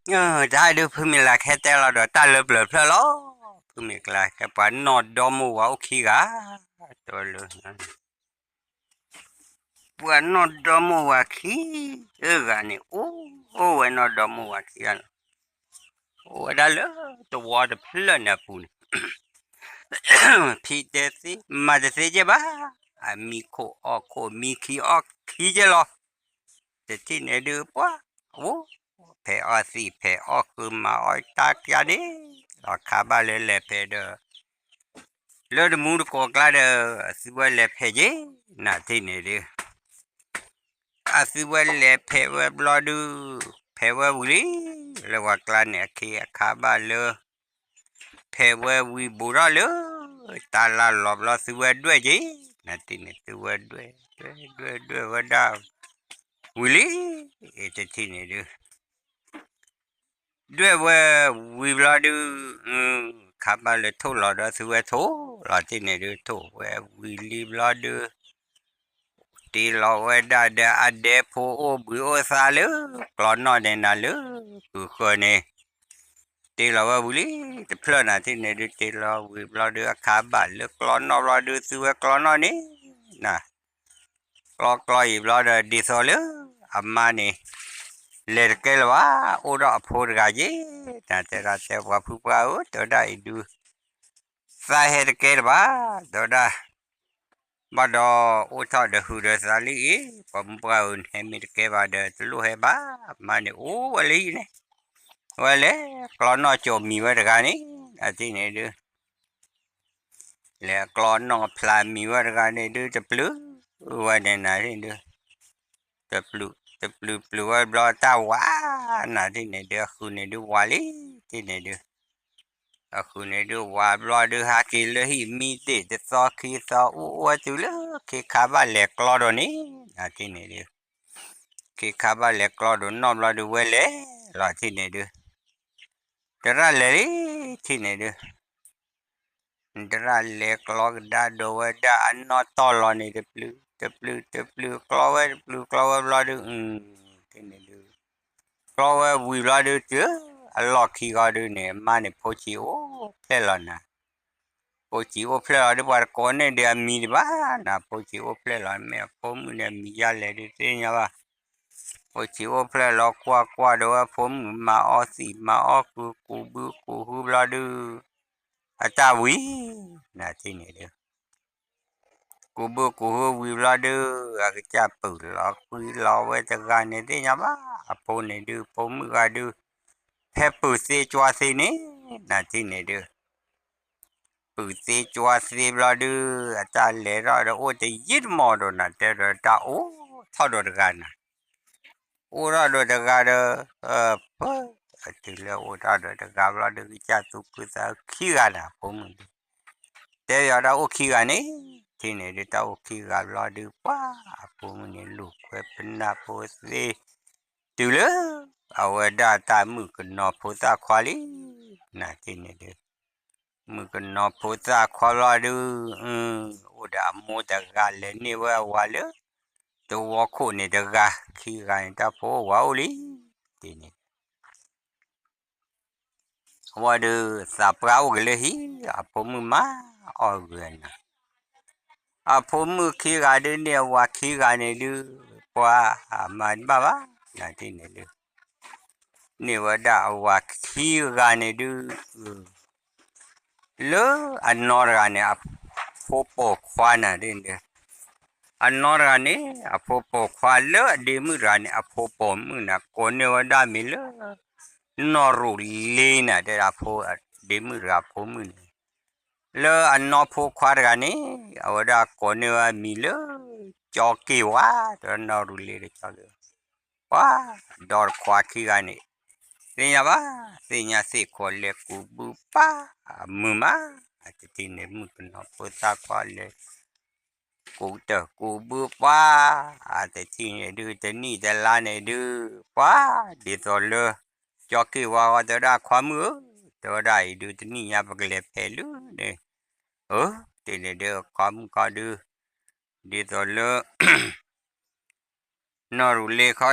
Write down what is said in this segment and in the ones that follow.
တၢ်ဒုးဖုမ့ၢ်လၢ်ခဲတဲလီၤဒီးတၢ်လၢပျၢၤဖျၢၣ်လီၤ. ဖုမ့ၢ်ကျါကဲပှၤနီၢ်ဒီမိၢ်ဝၤအိၣ်ခံဂၤ, တဲလၢ ပှၤနီၢ်ဒီမိၢ်ဝၤခံဂၤန့ၣ် အိၣ်ဝဲနီၢ်ဒီမိၢ်ဝၤခံဂၤလီၤ. အိၣ်ဝဲဒၣ်လၢတဝီတဖျၢၣ်န့ၣ်အပူၤန့ၣ် ဖံးတသ့မၤတသ့ကဲဘၣ်, အမံခိၣ်အီၣ်ခိၣ် မံခံအီၣ်ခံကဲလီၤ. တထံၣ်န့ၣ်ဒုးပှၤ အိၣ် ဖဲးအီၣ်သံၣ်ဖဲးအီၣ်ဃုမၤအီၣ်တၢ်ကါန့ၣ် လီၤခါဘၣ်လၢလဲၤဖဲးဒီး လၢတမူတကိးကျါဒီး အသုဝဲလဲၤဖဲးက့ၤ နၤထံၣ်န့ၣ်ဒုး အသုဝဲလဲၤဖဲးဝဲဘျီဒုး ဖဲးဝဲဝံၤလံ လၢပှၤကျါန့ၣ် အခ့အခါဘၣ်လၢ ဖဲးဝဲဝံၤဘူးထီၣ်လၢ တၢ်လၢ်လီၤဘျီ သုဝဲဒွဲၣ်က့ၤ နၤထံၣ်န့ၣ် သုဝဲဒွဲၣ် ဒွဲၣ် ဒွဲၣ် ဒွဲၣ်ဝဲဒၣ် ဝံၤလံ တထံၣ်န့ၣ်ဒုး ဒွဲၣ်ဝဲဝံၤဘျီဒုး ခါဘၣ်လၢထိၣ်လီၤဒီးသုဝဲထိၣ်လီၤထံၣ်န့ၣ်ဒုး ထိၣ်ဝဲဝံၤလံဘျီဒုး တ့လီၤဝဲဒၣ်ဒီးအဒဲဖိအိၣ်ဘှံးအိၣ်သါလၢ ကျီနီၣ်ဒဲးနၤလၢ ကုၤဃၢၤန့ၣ် တ့လီၤဝဲဝံၤလံ တဖျၢၣ်နၤထံၣ်န့ၣ်ဒုး တ့လီၤဝံၤဘျီဒုး အခါဘၣ်လၢကျီနီၣ်ဘျီဒုး သုဝဲကျီနီၣ်န့ၣ် နၤ ကျီကျီအံၤဘျီဒီး ဒ်သိးလၢ အမါန့ၣ် လဲၤတကဲလၢၤဘၣ် အိၣ်ဒီးအဖိတဂၤက့ၤ နၤတဲဒၣ်တဲပှၤဖုပှၢ်ဧၢ တဲဝဲဒၣ်အံၤဒုး သးဟဲတကဲလၢၤဘၣ် တဲဝဲဒၣ် ဘၣ်ဒီးအိၣ်ထီၣ်ဒီးဟုာ်ဒီးသးလံအံၤ ပှၤမုၢ်ပှၢ်ဧၢ နဟဲမ့ၢ်တကဲဘၣ်ဒီး တလိၣ်ဟဲဘၣ် အမါန့ၣ်အိၣ်ဝဲလၢဟံၣ်န့ၣ် ဝဲလဲၤကျီနီၣ်ကၠိမံၤဝဲတဂၤန့ၣ် နၤထံၣ်န့ၣ်ဒုး လဲၤကျီနီၣ်ဖျါမံၤဝဲတဂၤန့ၣ်ဒုး တပျုၤဝဲန့ၣ်နၤထံၣ်ဒုး တပျုၤ တပျုၤပျုၤဝဲဘျီတၢ်ဝး နၤထံၣ်န့ၣ်ဒုး အဃုာ်န့ၣ်ဒုးဝးလံ ထံၣ်န့ၣ်ဒုး အဃုာ်န့ၣ်ဒုးဝးဘျီဒုး ဟးက့ၤလၢဟံၣ်မံတ့ၢ်တသီခံသီ အိၣ်အိၣ်ဝဲတုၤလၢ ခ့ခါဘၣ်လဲၤကျီဒီးန့ၣ် နၤထံၣ်န့ၣ်ဒုး ခ့ခါဘၣ်လဲၤကျီဒီးနီၣ်ဘျီဒုး ဝဲလဲၤလီၤထံၣ်န့ၣ်ဒုး တရၣ်လဲၤလံ ထံၣ်န့ၣ်ဒုး တရၣ်လဲၤကျီကဒါဒီးဝဲဒၣ်အနီၢ်တီၢ်လီၤန့ၣ် တပျုၤ တပျုၤ တပျုၤကျီဝဲ တပျုၤကျီဝဲဘျီဒုး ထံၣ်န့ၣ်ဒုး ကျီဝဲဝံၤဘျီဒုး တုၤအလီၢ်ခံဂီၤဒုးန့ၣ် အမါန့ၣ် ဖိဆံးအိၣ်ဖျဲၣ်လီၤနၤ ဖိဆံးအိၣ်ဖျဲၣ်လီၤဒုး ပှၤတကိးန့ၢ်ဒုးအမံၤတဘၣ်နၤ ဖိဆံးအိၣ်ဖျဲၣ်လီၤ မ့ၢ်အဖိမုၣ်န့ၣ် အမံၤယါလဲၣ်ဒုးသ့ၣ်ညါဘၣ် ဖိဆံးအိၣ်ဖျဲၣ်လီၤ ကွၢ်ကွၢ်ဒီးဝဲဖိမုၣ်မၤအီၣ်သံၣ်မၤအီၣ်ဃုာ် ကူးဘုကူးဟုဘျီဒုး အတၢ်ဝံၤ နၤထံၣ်န့ၣ်ဒုး ကူးဘုကူးဟုဝံၤဘျီဒုး အကစၢ်ပုၢ်လီၤကွံာ်လီၤဝဲတဂၤန့ၣ်သ့ၣ်ညါဘၣ် အဖိန့ၣ်ဒုး ဖိမုၣ်ဂၤဒုး ဖဲပုၢ်သ့ကွၢ်သ့န့ၣ် နၤထံၣ်န့ၣ်ဒုး ပုၢ်သ့ကွၢ်သ့ဘျီဒုး အတၢ်လဲၤထီၣ်ဒီးအိၣ်တယံာ်တမီၢ်ဒီး နၤတဲဒီးတၢ်အိၣ်ထီၣ်ဒီးတဂၤနၤ အိၣ်ထီၣ်ဒီးတဂၤဒီး ပ တုၤလၢအိၣ်ထီၣ်ဒီးတဂၤဘျီဒုး ကစၢ်သူၣ်ခုသးခုခံဂၤနၤ ဖိမုၣ်ဒုး တဲယီၤတၢ်အိၣ်ခံဂၤန့ၣ် ထံၣ်န့ၣ်ဒုး တၢ်အိၣ်ခံဂၤဘျီဒုး ပှၤအဖိမုၣ်န့ၣ် လူၤခွဲပနၢ်ဖိသ့ တုၤလၢ အဝဲဒၣ်တၢ်မုၣ်ကနီၤဖိသၣ်ခွါလံ နၤထံၣ်န့ၣ်ဒုး မုၣ်ကနီၤဖိသၣ်ခွါဘျီဒုး အိၣ်ဒီးအမိၢ်တဂၤလဲၤန့ၢ်ဝဲအဝၤလၢ သဝီခိၣ်န့ၣ်တဂၤ ခံဂၤန့ၣ် တၢ်ဖိအိၣ်ဝၤအိၣ်လံ တထံၣ်န့ၣ် အဝဲဒုး သးပှၢ်အိၣ်က့ၤလၢဟံၣ် အဖိမုၣ်မၤအီၣ်ဂ့ၤနၤ အဖိမုၣ်ခံဂၤဒုးန့ၢ်အဝၤခံဂၤန့ၣ်ဒုး ပှၤအမၤတဘၣ်ဘၣ် နၤထံၣ်န့ၣ်ဒုး န့ၢ်ဝဲဒၣ်အဝၤခံဂၤန့ၣ်ဒုး လၢအနီၢ်တဂၤန့ၣ် အဖိပိာ်ခွါနၤဒ်န့ၣ် အနီၢ်တဂၤန့ၣ် အဖိပိာ်ခွါ လၢအဒ့မုၣ်တဂၤန့ၣ် အဖိပိာ်မုၣ်နၤ ကိးန့ၢ်ဝဲဒၣ်မံၤလၢ နီၢ်ရူၤလ့နၤ တဲဒၣ်အဖိ ဒ့မုၣ်တဂၤအဖိမုၣ်န့ၣ် လၢအနီၢ်ဖိခွါတဂၤန့ၣ် အဝဲဒၣ်ကိးန့ၢ်ဝဲမံၤလၢ ကၠီက့ၢ်ဝါ တဲနီၢ်ရူၤလ့ဒီးကၠီက့ၢ်ဝါ ပှၤ ဒီတခွါခံဂၤန့ၣ် သ့ၣ်ညါဘၣ် သ့ၣ်ညါသ့ၣ်ခိးလဲၤကူးဘုပှၤ အမုာ်မး အတထံၣ်န့ၣ် မုၣ်ကနီၤဖိသၣ်ခွါလဲၤ ကူးတၢ်ကူးဘုပှၤ အတထံၣ်န့ၣ်ဒုး တနံၣ်တလါန့ၣ်ဒုး ပှၤ ဒ်သိးလၢ ကၠီက့ၢ်ဝါဂီၢ် တဲဝဲဒၣ်ခွါမုၣ်ဧၢ တဲဝဲဒၣ်အံၤဒုး တနံၣ်ညါပကလဲၤဖဲးလၢန့ၣ် အၢ တထံၣ်န့ၣ်ဒုး ခွါမုၣ်ခီဒုး ဒ်သိးလၢ နီၢ်ရူၤလ့ခီ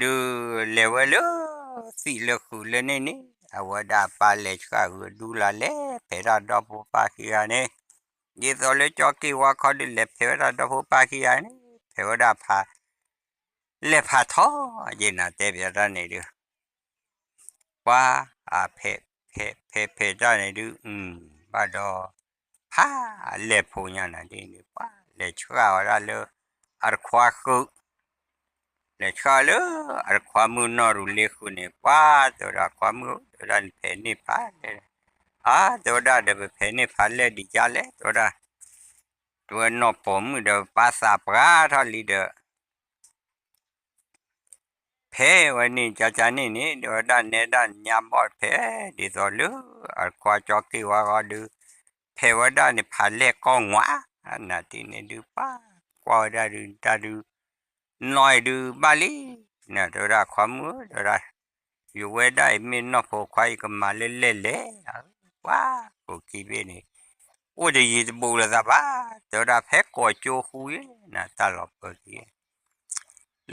ဒုး လဲၤဝဲလၢ သံၣ်လၢဃုာ်လၢန့ၣ်န့ၣ် အဝဲဒၣ်ပၢ်လဲၤဆှၣ်ဂုာ်ဒူလၢ်လဲၤဖဲးတၢ်ဒီဖိပၢ်ခံဂၤန့ၣ်, ဒ်သိးလၢကၠီက့ၢ်ဝါခီဒုးလဲၤဖဲးဝဲဒၣ်ဒီဖိပၢ်ခံဂၤန့ၣ် ဖဲးဝဲဒၣ်ဖး လဲၤဖးထီ ယဲနၤတဲပျီတၢ်န့ၣ်ဒုး ပှၤ အဖဲးဖဲးဖဲးတၢ်န့ၣ်ဒုး ဘၣ်ဒီး ဖးလဲၤဖိညါနၤဒ်န့ၣ် ပှၤလဲၤဆှၣ်ဝဲဒၣ်လၢ အတခွါဃုာ်, လဲၤဆှၣ်လၢအတခွါမုၣ်နီၢ်ရူၤလ့ဃုာ်န့ၣ် ပှၤတဲဝဲဒၣ်ခွါမုၣ်ဧၢ တဲဝဲဒၣ်နဖဲးန့ၢ်ဖးလဲၢ်, အါ တဲဝဲဒၣ်ဒီးပဖဲးန့ၢ်ဖးလဲၢ်ဒံးကလဲၣ် တဲဝဲဒၣ် တဲဝဲနီၢ်ပိာ်မုၣ်ဒီးပၢ်သးပှၢ်ထီၣ်လံဒီး ဖဲးဝဲန့ၣ်ကကန့ၣ်န့ၣ် တဲဝဲဒၣ်နဲဒၣ်ညါဘီၣ်ဖဲး ဒ်သိးလၢအတခွါကၠီက့ၢ်ဝါဂီၢ်ဒုး ဖဲးဝဲဒၣ်န့ၣ်ဖးလဲၢ်ကီၢ်ငွး, နၤတထံၣ်န့ၣ်ဒုးပှၤကွၢ်ဝဲဒၣ်ဒုးတၢ်ဒုး နီၢ်အံၤဒုးဘၣ်လံ, နၤတဲဝဲဒၣ်ခွါမုၣ်ဧၢ တဲဝဲဒၣ် ယဝဲဒၣ်အံၤမ့ၢ်နီၢ်ဖိခွါအံၤကမၤလၢလဲၣ်လဲၣ်, ပှၤကိးခံဘ့ၣ်န့ၣ် အိၣ်တယံၤတဘူးလိာ်သးဘၣ်, တဲဝဲဒၣ်ဖဲကိးကၠိဃူယဲ နၤတၢ်လီၤပၢက့ၤ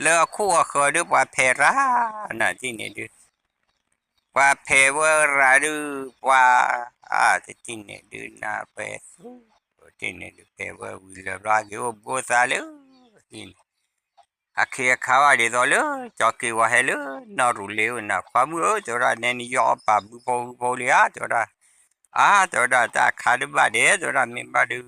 လၢအခိၣ်အဃၢၤဒုးပှၤဖဲးရၤ, နၤတထံၣ်န့ၣ်ဒုး ပှၤဖဲးဝဲရၤဒုး ပှၤ အါတထံၣ်န့ၣ်ဒုးနၤဖဲးသူ, တထံၣ်န့ၣ်ဒုးဖဲးဝဲဝံၤလၢဘျီက့ၤအိၣ်ဘူးသးလၢ တထံၣ်န့ၣ် အခ့အခါဘၣ်ဒ်သိးလၢ ကၠီက့ၤဝါဟဲလၢ နီၢ်ရူၤလ့ဧၢ နၤခွါမုၣ်ဧၢ တဲဝဲဒၣ်နဲနယီၢ်အီၣ်ပာ်ဘုဖိဟုဖိလံဧါ တဲဝဲဒၣ်, အါ တဲဝဲဒၣ်တၢ်အခါတဘၣ်ဒဲး တဲဝဲဒၣ်မ့ၢ်ဘၣ်ဒုး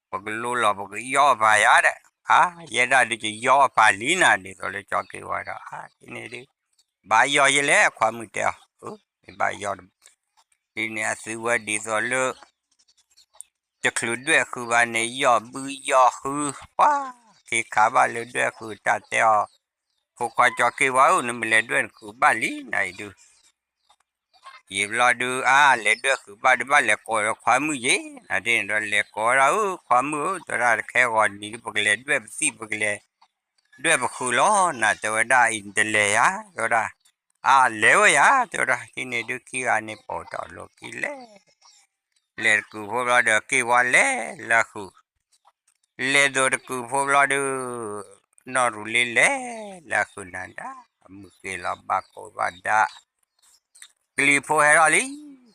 ပကလိလီၤပကယီၢ်အီၣ်ပာ်ယၤဒီး, အါ ယဲဒၣ်ဒုးယယီၢ်အီၣ်ပာ်လံနၤ ဒ်သိးလၢကၠီက့ၤဝါဒီး အါ တထံၣ်န့ၣ်ဒုး ဘၣ်ယီၢ်ယလဲၣ် ခွါမုၣ်တဲအီၤ, မ့ၢ်ဘၣ်ယီၢ် ဒ်န့ၣ်အသုဝဲဒ်သိးလၢ တချုးဒွဲၣ်ဃုာ်ဘၣ်န့ၣ် ယီၢ်ဘုယီၢ်ဟု, ပှၤ ခ့ခါဘၣ်လၢဒွဲၣ်ဃုာ်တၢ်တဲအီၤ, ဖိခွါကၠီက့ၤဝါဧၢ နမ့ၢ်လဲၤဒွဲၣ်နဃုာ်ဘၣ်လံနၤအံၤဒုး ယံာ်ဘျီဒုး အါ လဲၤဒွဲၣ်ဃုာ်ဘၣ်ဒုးဘၣ်လဲၤကိးဒီးခွါမုၣ်ယ့ၣ်, နၤတထံၣ်န့ၣ်ဒီးလဲၤကိးဝဲဒၣ်ဧၢ ခွါမုၣ်ဧၢ တဲဝဲဒၣ်တခဲဂီၤနံၤဒုး ပကလဲၤဒွဲၣ်ပသံၣ် ပကလဲၤဒွဲၣ်ပဃုာ်လီၤ နၤတဲဝဲဒၣ်အံၤနတလဲၤယၤ တဲဝဲဒၣ်, အါ လဲၤဝဲယၤ တဲဝဲဒၣ် တထံၣ်န့ၣ်ဒုးခံဂၤန့ၣ်ပိာ်ထီၣ်လိာ်ခံလဲၣ် လဲၤတကုာ်ဖိဘျီဒီးက့ၤဝါလဲၤလၢဃုာ်, လဲၤဒိးတကုာ်ဖိဘျီဒုး နီၢ်ရူၤလ့လဲၤလၢဃုာ်နၤဒၣ် မုၢ်က့ၤလီၤဘၣ်ကိးဘၣ်ဒါ, ကလံၤဖိဟဲထီၣ်လံ,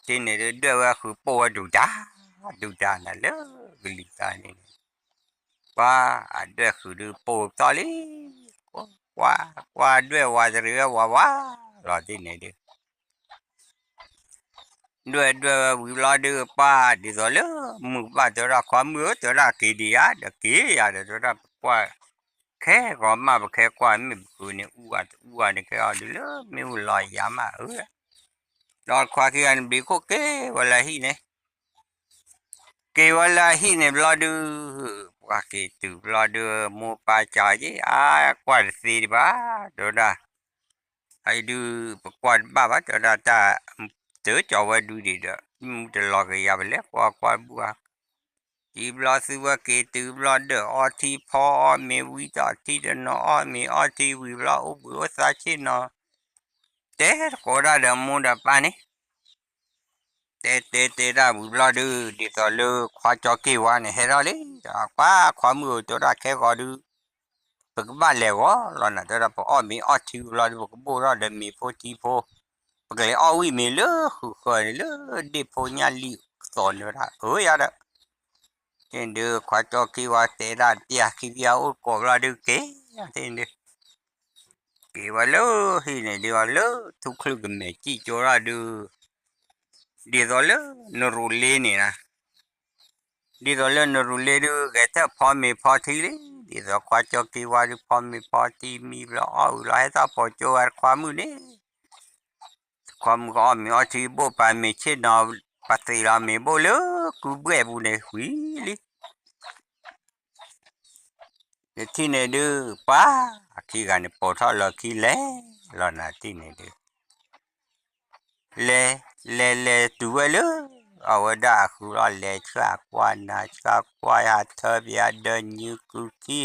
တထံၣ်န့ၣ်ဒုးဒွဲၣ်ဝဲဃုာ်ပိာ်ဝဲဒုၣ်ဒါ, ဒုၣ်ဒါနၤလၢကလံၤသးန့ၣ် ပှၤအဒွဲၣ်ဃုာ်ဒုးပိာ်သီၣ်လံ, ကွၢ်ကွၢ်ဒွဲၣ်ဝါတရံးဝဲဝါဝါလီၤတထံၣ်န့ၣ်ဒုး ဒွဲၣ်ဒွဲၣ်ဝဲဝံၤဘျီဒုးပှၤ ဒ်သိးလၢမုၢ်ကဘၣ်တဲဝဲဒၣ်ခွါမုၣ်ဧၢ တဲဝဲဒၣ်က့ၤဒံးဧါ ဒီးက့ၤယၤဒီးတဲဝဲဒၣ်ပကွၢ် ခဲဂီၤမးပခဲကွၢ်မ့ၢ်ပဃုာ်န့ၣ် အူအတအူအန့ၣ် ခဲအီၤဒုးလၢမ့ၢ်အိၣ်လီၤယၤမးဧၢ, ဒီးခွါခံဂၤန့ၣ်ဘျံးခိၣ်က့ၤဝဲလၢဟံၣ်န့ၣ် က့ၤဝဲလၢဟံၣ်န့ၣ်ဘျီဒုး ပှၤက့ၤတုၤဘျီဒုး မိၢ်ပၢ်ကးက့ၤ အါ ကွၢ်တသ့ဒံးဘၣ် တဲဝဲဒၣ်, အအံၤဒုး ပကွၢ်တဘၣ်ဘၣ် တဲဝဲဒၣ်တၢ် တၢ်ကၠီၤဝဲဒုးဒံးဒီး မုၢ်တလီၤက့ၤယၤပလဲၤကွၢ်ကွၢ်တဘူၣ်ဧါ, အံၤဘျီသုဝဲက့ၤတုၤဘျီဒီးအီထံဖီအီၣ်မ့ၤဝံၤဒီးထံတနီၤအီၣ်မ့ၤအီထံဝံၤဘျီအိၣ်ဘှံးအိၣ်သါဆ့ၣ်နီၤ တဲတကိးဒၣ်ဒီးမိၢ်ဒီးပၢ်န့ၣ် တဲတဲတဲဒၣ်ဝံၤဘျီဒုး ဒ်သိးလၢခွါကၠီက့ၢ်ဝါန့ၣ် ဟဲထီၣ်လံ ဒီးကွၢ်ခွါမုၣ်ဧၢ တဲဝဲဒၣ်ခဲဂီၤဒုး ပကဘၣ်လဲၤဂီၤလီၤနၤ တဲဝဲဒၣ် ပအီၣ်မ့ၤအီထံဝံၤဘျီဒုး ပကဘိၣ်ထီၣ်ဒီးမ့ၤဖိထံဖိ ပကလဲၤအီၣ်ဝံၣ်မ့ၤလၢဃုာ်ဃၢၤန့ၣ် လၢဒ့ၣ်ဖိညၣ်လံၣ်သီၣ်န့ၣ်ဝဲဒၣ် အၢယၤဒီး တ့ၢ်ဒုး ခွါကၠီက့ၢ်ဝါတဲဒၣ်တပျၢ်ခံပျၢ်အိၣ်ကိးဘျီဒုးက့ၤ တ့ၢ်ဒုး က့ၤဝဲလၢဟံၣ်န့ၣ်ဒုး လၢထူချုးကမဲာ်စံၣ်ကၠိဒၣ်ဒုး ဒ်သိးလၢနရူးလ့န့ၣ် ဒ်သိးလၢနရူးလ့ဒုး ဂဲၤထၢၣ်ဖီမ့ၤဖီထံလံ ဒ်သိးခွါကၠီက့ၢ်ဝါဒုး ဖီမ့ၤဖီထံမံဘျီအီၣ်ဝံၤလီၤ ဟဲထီၣ်ပိာ်ကၠိဝဲခွါမုၣ်န့ၣ် ခွါမုၣ်ကအီၣ်မ့ၤအီထံဘိၣ်ပာ်မ့ၤဆ့ၣ်နီၤ ပာ်သ့ၣ်လီၤမ့ၤဘိၣ်လၢကုဘှဲၣ်ပူၤန့ၣ်ဝံၤလံ တထံၣ်န့ၣ်ဒုး ပှၤ အခံဂၤန့ၣ် ပိာ်ထီၣ်လီၤခံလဲၤလီၤနၤတထံၣ်န့ၣ်ဒုး လဲၤ လဲၤလဲၤတုၤဝဲလၢ အဝဲဒၣ်အဃုာ်လီၤ လဲၤဆှၣ်ကွၢ်နၤ ဆှၣ်ကွၢ်ယၤထၢပယၤဒီးညုးကုခံ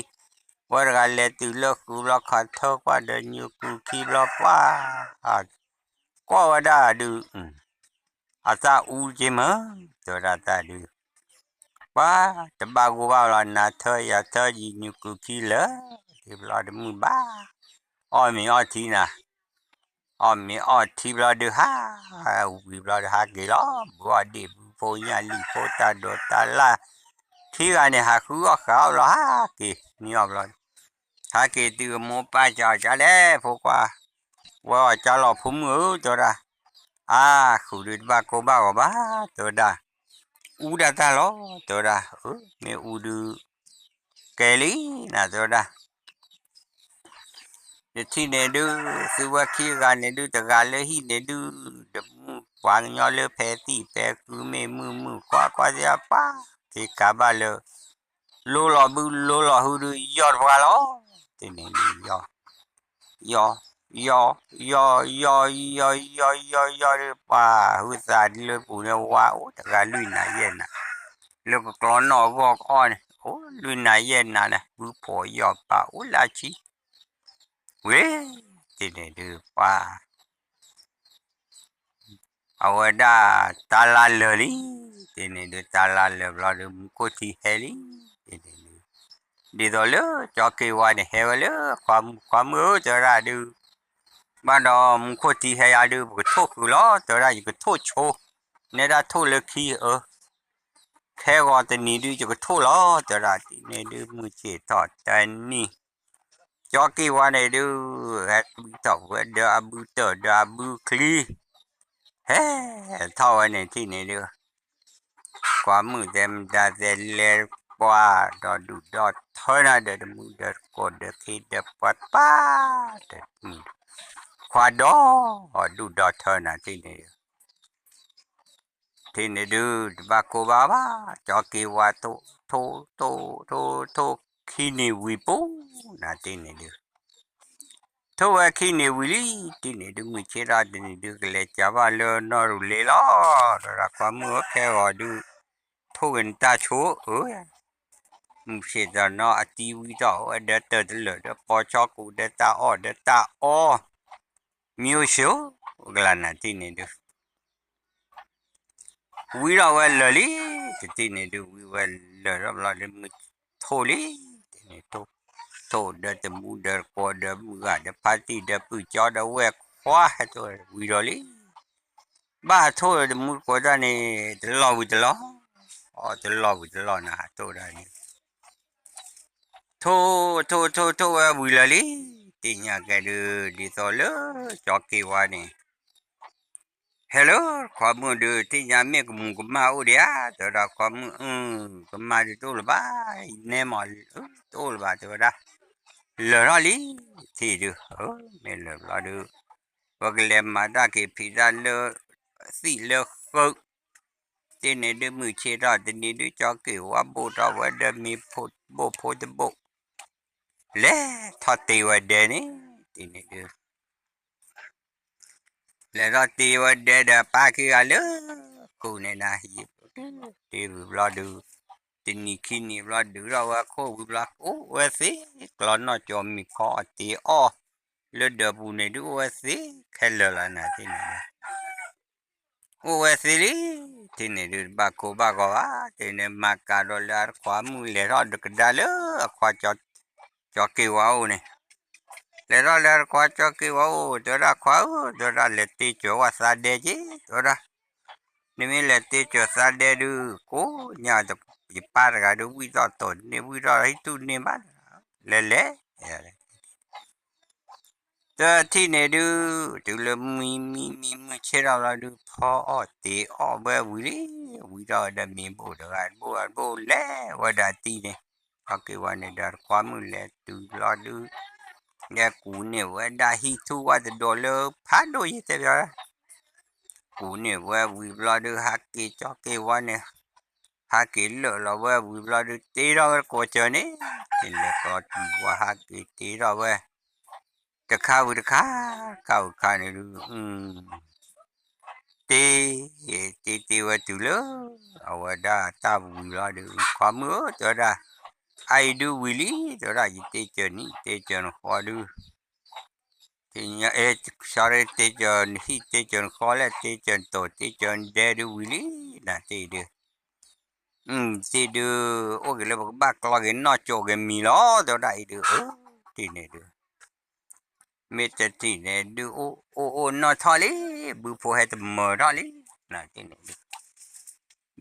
ဝဲတဂၤလဲၤတုၤလၢဃုာ်ဘျီ ခးထၢကွၢ်ဒီးညုးကုခံဘျီ ပှၤ ကွၢ်ဝဲဒၣ်ဒုး အသၣ်အူက့မ့ၢ် တဲဝဲဒၣ်တၢ်ဒုး ပှၤ တဘၣ်ဂိၢ်ဘၣ်လီၤ နၤထၢယၤထၢယံာ်ညုးကုခံလၢာ် တဘျီတမုာ်ဘၣ် အီၣ်မ့ၤအီထံနၤ အီၣ်မ့ၤအီထံဘျီဒုးဟး, ဝံၤဘျီဒုးဟးက့ၤလီၤ. ဘုအီၣ်ဒ့ၣ်ဘုဖိညၣ်လံၣ်ဖိတၢ်ဒိးတၢ်လၢ်, ခံဂၤန့ၣ် ဟးဃုအီၣ်ဃာ်အီၣ်ဘျီဟးက့ၤန့ၢ်အီၤဘျီ, ဟးက့ၤတုၤအမိၢ်ပၢ်ကၠီကၠီလဲၣ် ဖိခွါ, ဝဲအီၣ်ကၠီလီၤဖိမုၣ်ဧၢ တဲဝဲဒၣ်, အါ ဃုာ်ဒုးတဘၣ်ကိၢ်ဘၣ်ဂီၤဘၣ် တဲဝဲဒၣ်, အူဒၣ်တၢ်လီၤ တဲဝဲဒၣ်, မ့ၢ်အူဒုး ကဲလံနၤ တဲဝဲဒၣ် တထံၣ်န့ၣ်ဒုး သုဝဲခံဂၤန့ၣ်ဒုး တဂၤလၢဟံၣ်န့ၣ်ဒုး တမုၣ်ပှၤကညီလၢဖဲသံၣ်ဖဲဃုမ့ၢ်မုၢ်မုၢ်ခွါခွါသ့ၣ်အပၢ် က့ၤကးဘၣ်လၢ လိလီၤဘုလိလီၤဟုဒုး ယီၢ်တပှၤလီၤ. တထံၣ်န့ၣ်ဒုး ယီၢ် ယီၢ် ယီၢ် ယီၢ် ယီၢ် ယီၢ် ယီၢ်ဒုး ပှၤဟုသးလၢပူၤန့ၣ် ဝါအိၣ်တဂၤလွံၢ်နၤယဲၢ်နၤ, လၢကကျီနီၣ်အဂီၢ်ကအီၣ်န့ၣ် အိၣ်လွံၢ်နၤယဲၢ်နၤန့ၣ် ဘုဖှီၣ်ယီၢ်ပာ်အိၣ်လၢအဆံ ဝဲ တထံၣ်န့ၣ်ဒုးပှၤ အဝဲဒၣ်တၢ်လါလၢာ်လံ, တထံၣ်န့ၣ်ဒုး တၢ်လါလၢာ်ဘျီဒုး မူခိၣ်ထံဟဲလံ, တထံၣ်န့ၣ်ဒုး ဒ်သိးလၢကၠီက့ၤဝါန့ၣ် ဟဲဝဲလၢခွါမုၣ်, ခွါမုၣ်ဧၢ တဲဝဲဒၣ်ဒုး, ဘၣ်ဒီးမူခိၣ်ထံဟဲယၤဒုး ပကထိၣ်ဃုာ်လီၤ တဲဝဲဒၣ်, ယကထိၣ်ဆိ, နဲဒၣ်ထိၣ်လၢခံအၢ ခဲဂီၤတနံၤဒုး ယကထိၣ်လီၤ တဲဝဲဒၣ်, တထံၣ်န့ၣ်ဒုး မုၢ်ဆ့ၣ်ထီၣ်တနံၤ ကၠီက့ၤဝါန့ၣ်ဒုး ဟဲကွံထီၣ်ဝဲဒီးအဘုတၢၢ်ဒီးအဘုချံ, ဟဲထီၣ်ဝဲန့ၣ် တထံၣ်န့ၣ်ဒုး ကွၢ်မုၣ်သဲးမတၤသဲးလဲၤကွၢ်ဒီးဒုၣ်ဒီးထၢနၤဒီးတမူဒီးတကိးဒီးခ့ဒီးပှၤပၢ်, တမုၣ်, ခွါဒီးဒုၣ်ဒီးထၢနၤ တထံၣ်န့ၣ်ဒုး တထံၣ်န့ၣ်ဒုး တဘၣ်ကိၢ်ဘၣ်ဘၣ်, ကၠီက့ၤဝါထိၣ် ထိၣ် ထိၣ် ထိၣ် ထိၣ် ခံနံၤဝံၤပူၤနၤ တထံၣ်န့ၣ်ဒုး ထိၣ်ဝဲခံနံၤဝံၤလံ, တထံၣ်န့ၣ်ဒုး မုၢ်ဆ့ၣ်ထီၣ်တနံၤဒုး ကလဲၤကးဘၣ်လၢနီၢ်ရူၤလ့လီၤ, တဲဝဲဒၣ် ခွါမုၣ်ဧၢ ခဲဂီၤဒုး ထိၣ်က့ၤနတၢ်ဆိဧၢ, မုၢ်ဆ့ၣ်ထီၣ်နီၢ်အတံၤဝံထီၣ်ဝဲဒီးတၢ်တလၢာ်ဒီးပိာ်ဆီကူဒီးတၢ်အီၣ်ဒီးတၢ်အီ မ့ၢ်အိၣ်ဆိ ကလၤနၤ တထံၣ်န့ၣ်ဒုး ဝံထီၣ်ဝဲလၢာ်လံ, တထံၣ်န့ၣ်ဒုး ဝံဝဲလၢာ်ထီၣ်ဘျီဒုး မုၢ်ထိၣ်လံ, တထံၣ်န့ၣ် ထိၣ် ထိၣ်ဒီးတမူဒီးတကိးဒီးမုၢ်ဂၤဒီးဖါတံၢ်ဒီးပုၢ်ကၠီဒီး ဝဲၢ်ခွါ ဟဲထိၣ်ဝံထီၣ်လံ, ဘၣ်ဟးထိၣ်တမူတကိးတၢ်န့ၣ် တလီၢ်ဝံၤတလီၢ်, အီ တလီၢ်ဝံၤတလီၢ်နၤ ဟးထိၣ်ဒၣ်န့ၣ် ထိၣ် ထိၣ် ထိၣ် ထိၣ်ဝဲဝံၤလၢာ်လံ, သ့ၣ်ညါကဲဒုး ဒ်သိးလၢ ကၠီက့ၤဝါန့ၣ် ဟဲလၢခွါမုၣ်ဒုး သ့ၣ်ညါမ့ၢ်ကမူၤကမၣ်အိၣ်ဒံးဧါ, တဲဝဲဒၣ် ခွါမုၣ်ဧၢ, ကမၣ်ဒုးတအိၣ်လၢၤဘၣ်, နဲမးတအိၣ်လၢၤဘၣ် တဲဝဲဒၣ်, လၢာ်ထီၣ်လံ, ထံၣ်ဒုး မ့ၢ်လၢာ်ဘျီဒုး ပကလဲၤမၤတၢ်က့ၤဖံးတၢ်လၢ သံၣ်လၢဃုာ်, တထံၣ်န့ၣ်ဒုး မုၢ်ဆ့ၣ်ထီၣ်တနံၤဒုး ကၠီက့ၤဝါဘိၣ်ထီၣ်ဝဲဒီးမ့ၤဘိၣ်ဖိတဘိၣ်, လဲၤထီၣ်တ့ဝဲဒဲန့ၣ်, တထံၣ်န့ၣ်ဒုး လဲၤထီၣ်တ့ဝဲဒဲဒီးပၢ်ခံဂၤလၢ ကူၣ်န့ၣ်နၤ တ့ဝံၤဘျီဒုး တနံၤခံနံၤဘျီဒုးထီၣ်ဝဲခိၣ်ဝံၤဘျီ အိၣ်ဝဲသ့ ကျီနီၢ်ကၠီမံၤခီအီၣ်တ့အီၣ် လၢဒၢးပူၤန့ၣ်ဒုး အိၣ်ဝဲသ့ ခဲလၢာ်လီၤနၤ တထံၣ်န့ၣ်ဒုး အိၣ်ဝဲသ့လံ, တထံၣ်န့ၣ်ဒုး တဘၣ်ကိၢ်ဘၣ်ဂီၤဘၣ်, တထံၣ်န့ၣ် မၤကၤဒီးလၢအတခွါမုၣ်လဲၤထီၣ်ကဒါလၢအခွါ ကၠီက့ၤဝါအိၣ်န့ၣ်, လဲၤထီၣ်လၢအတခွါကၠီက့ၤဝါအိၣ် တဲဝဲဒၣ် ခွါဧၢ တဲဝဲဒၣ် လဲၤတ့စၢၤဝဲသးဒဲက့ၤ တဲဝဲဒၣ်, နမ့ၢ်လဲၤတ့စၢၤသးဒဲဒုး ကိးညါ ယပၢ်တဂၤဒုး ဝံၣ်ထီၣ်တိၢ်တန့ၢ် ဝံၣ်ထီၣ်ဟံၣ်တူၢ်တန့ၢ်ဘၣ်, လဲၤလဲၤ တထံၣ်န့ၣ်ဒုး တုၤလၢမံမံမံမုၢ်ဆ့ၣ်ထီၣ်လီၤဒုး ဖီအီၣ်တ့အီၣ်ဝဲဝံၤလံ, ဝံၤထီၣ်ဝဲဒီးမ့ၤဘိၣ်တဂၤတဘိၣ်တဘိၣ် လဲၤဝဲဒၣ်တံၤန့ၣ်, ကၠီက့ၤဝါန့ၣ်ဒီးတခွါမုၣ်လဲၤတုၤလီၤဒုး, လဲၤကူးန့ၢ်ဝဲဒၣ်ဟံၣ်ထူၣ်ဝဲတဒိးလၢဖးဒိၣ်ယတဲဘၣ် ကူးန့ၢ်ဝဲဝံၤဘျီဒုး ဟးက့ၤကၠီက့ၤဝါန့ၣ်, ဟးက့ၤလၢာ်လီၤဝဲဝံၤဘျီဒုး တ့ထီၣ်ဝဲတကိးစၢၤန့ၣ်, လဲၤကျီတံၤဝဲဟးက့ၤတ့ထီၣ်ဝဲ, တခါဝံၤတခါ, ခါဝံၤတခါန့ၣ်ဒုး, တ့, တ့တ့ဝဲတုၤလၢ အဝဲဒၣ်တၢ်ဝံၤလီၤဒုး ခွါမုၣ်ဧၢ တဲဝဲဒၣ်, အအံၤဒုးဝံၤလံ တဲဝဲဒၣ် ယတ့စၢၤနံၣ် တ့စၢၤနဃီဒုး တ့, တ့စၢၤနဟံၣ် တ့စၢၤနဃီလဲၣ် တ့စၢၤနတိၢ် တ့စၢၤနဒဲဒုးဝံၤလံ, နၤတ့ဒုး, တ့ဒုး, အိၣ်က့ၤလၢပကဘၣ်ကျီက့ၤနီၢ်ကၠိက့ၤမံၤလီၤ တဲဝဲဒၣ်အံၤဒုး, တ့န့ၣ်ဒုး မ့ၢ်တထံၣ်န့ၣ်ဒုး အိၣ်အိၣ်နီၢ်ထီၣ်လံ, ဘုဖိဟဲတမၢထီၣ်လံ, နာ်သ့ၣ်န့ၣ်ဒုး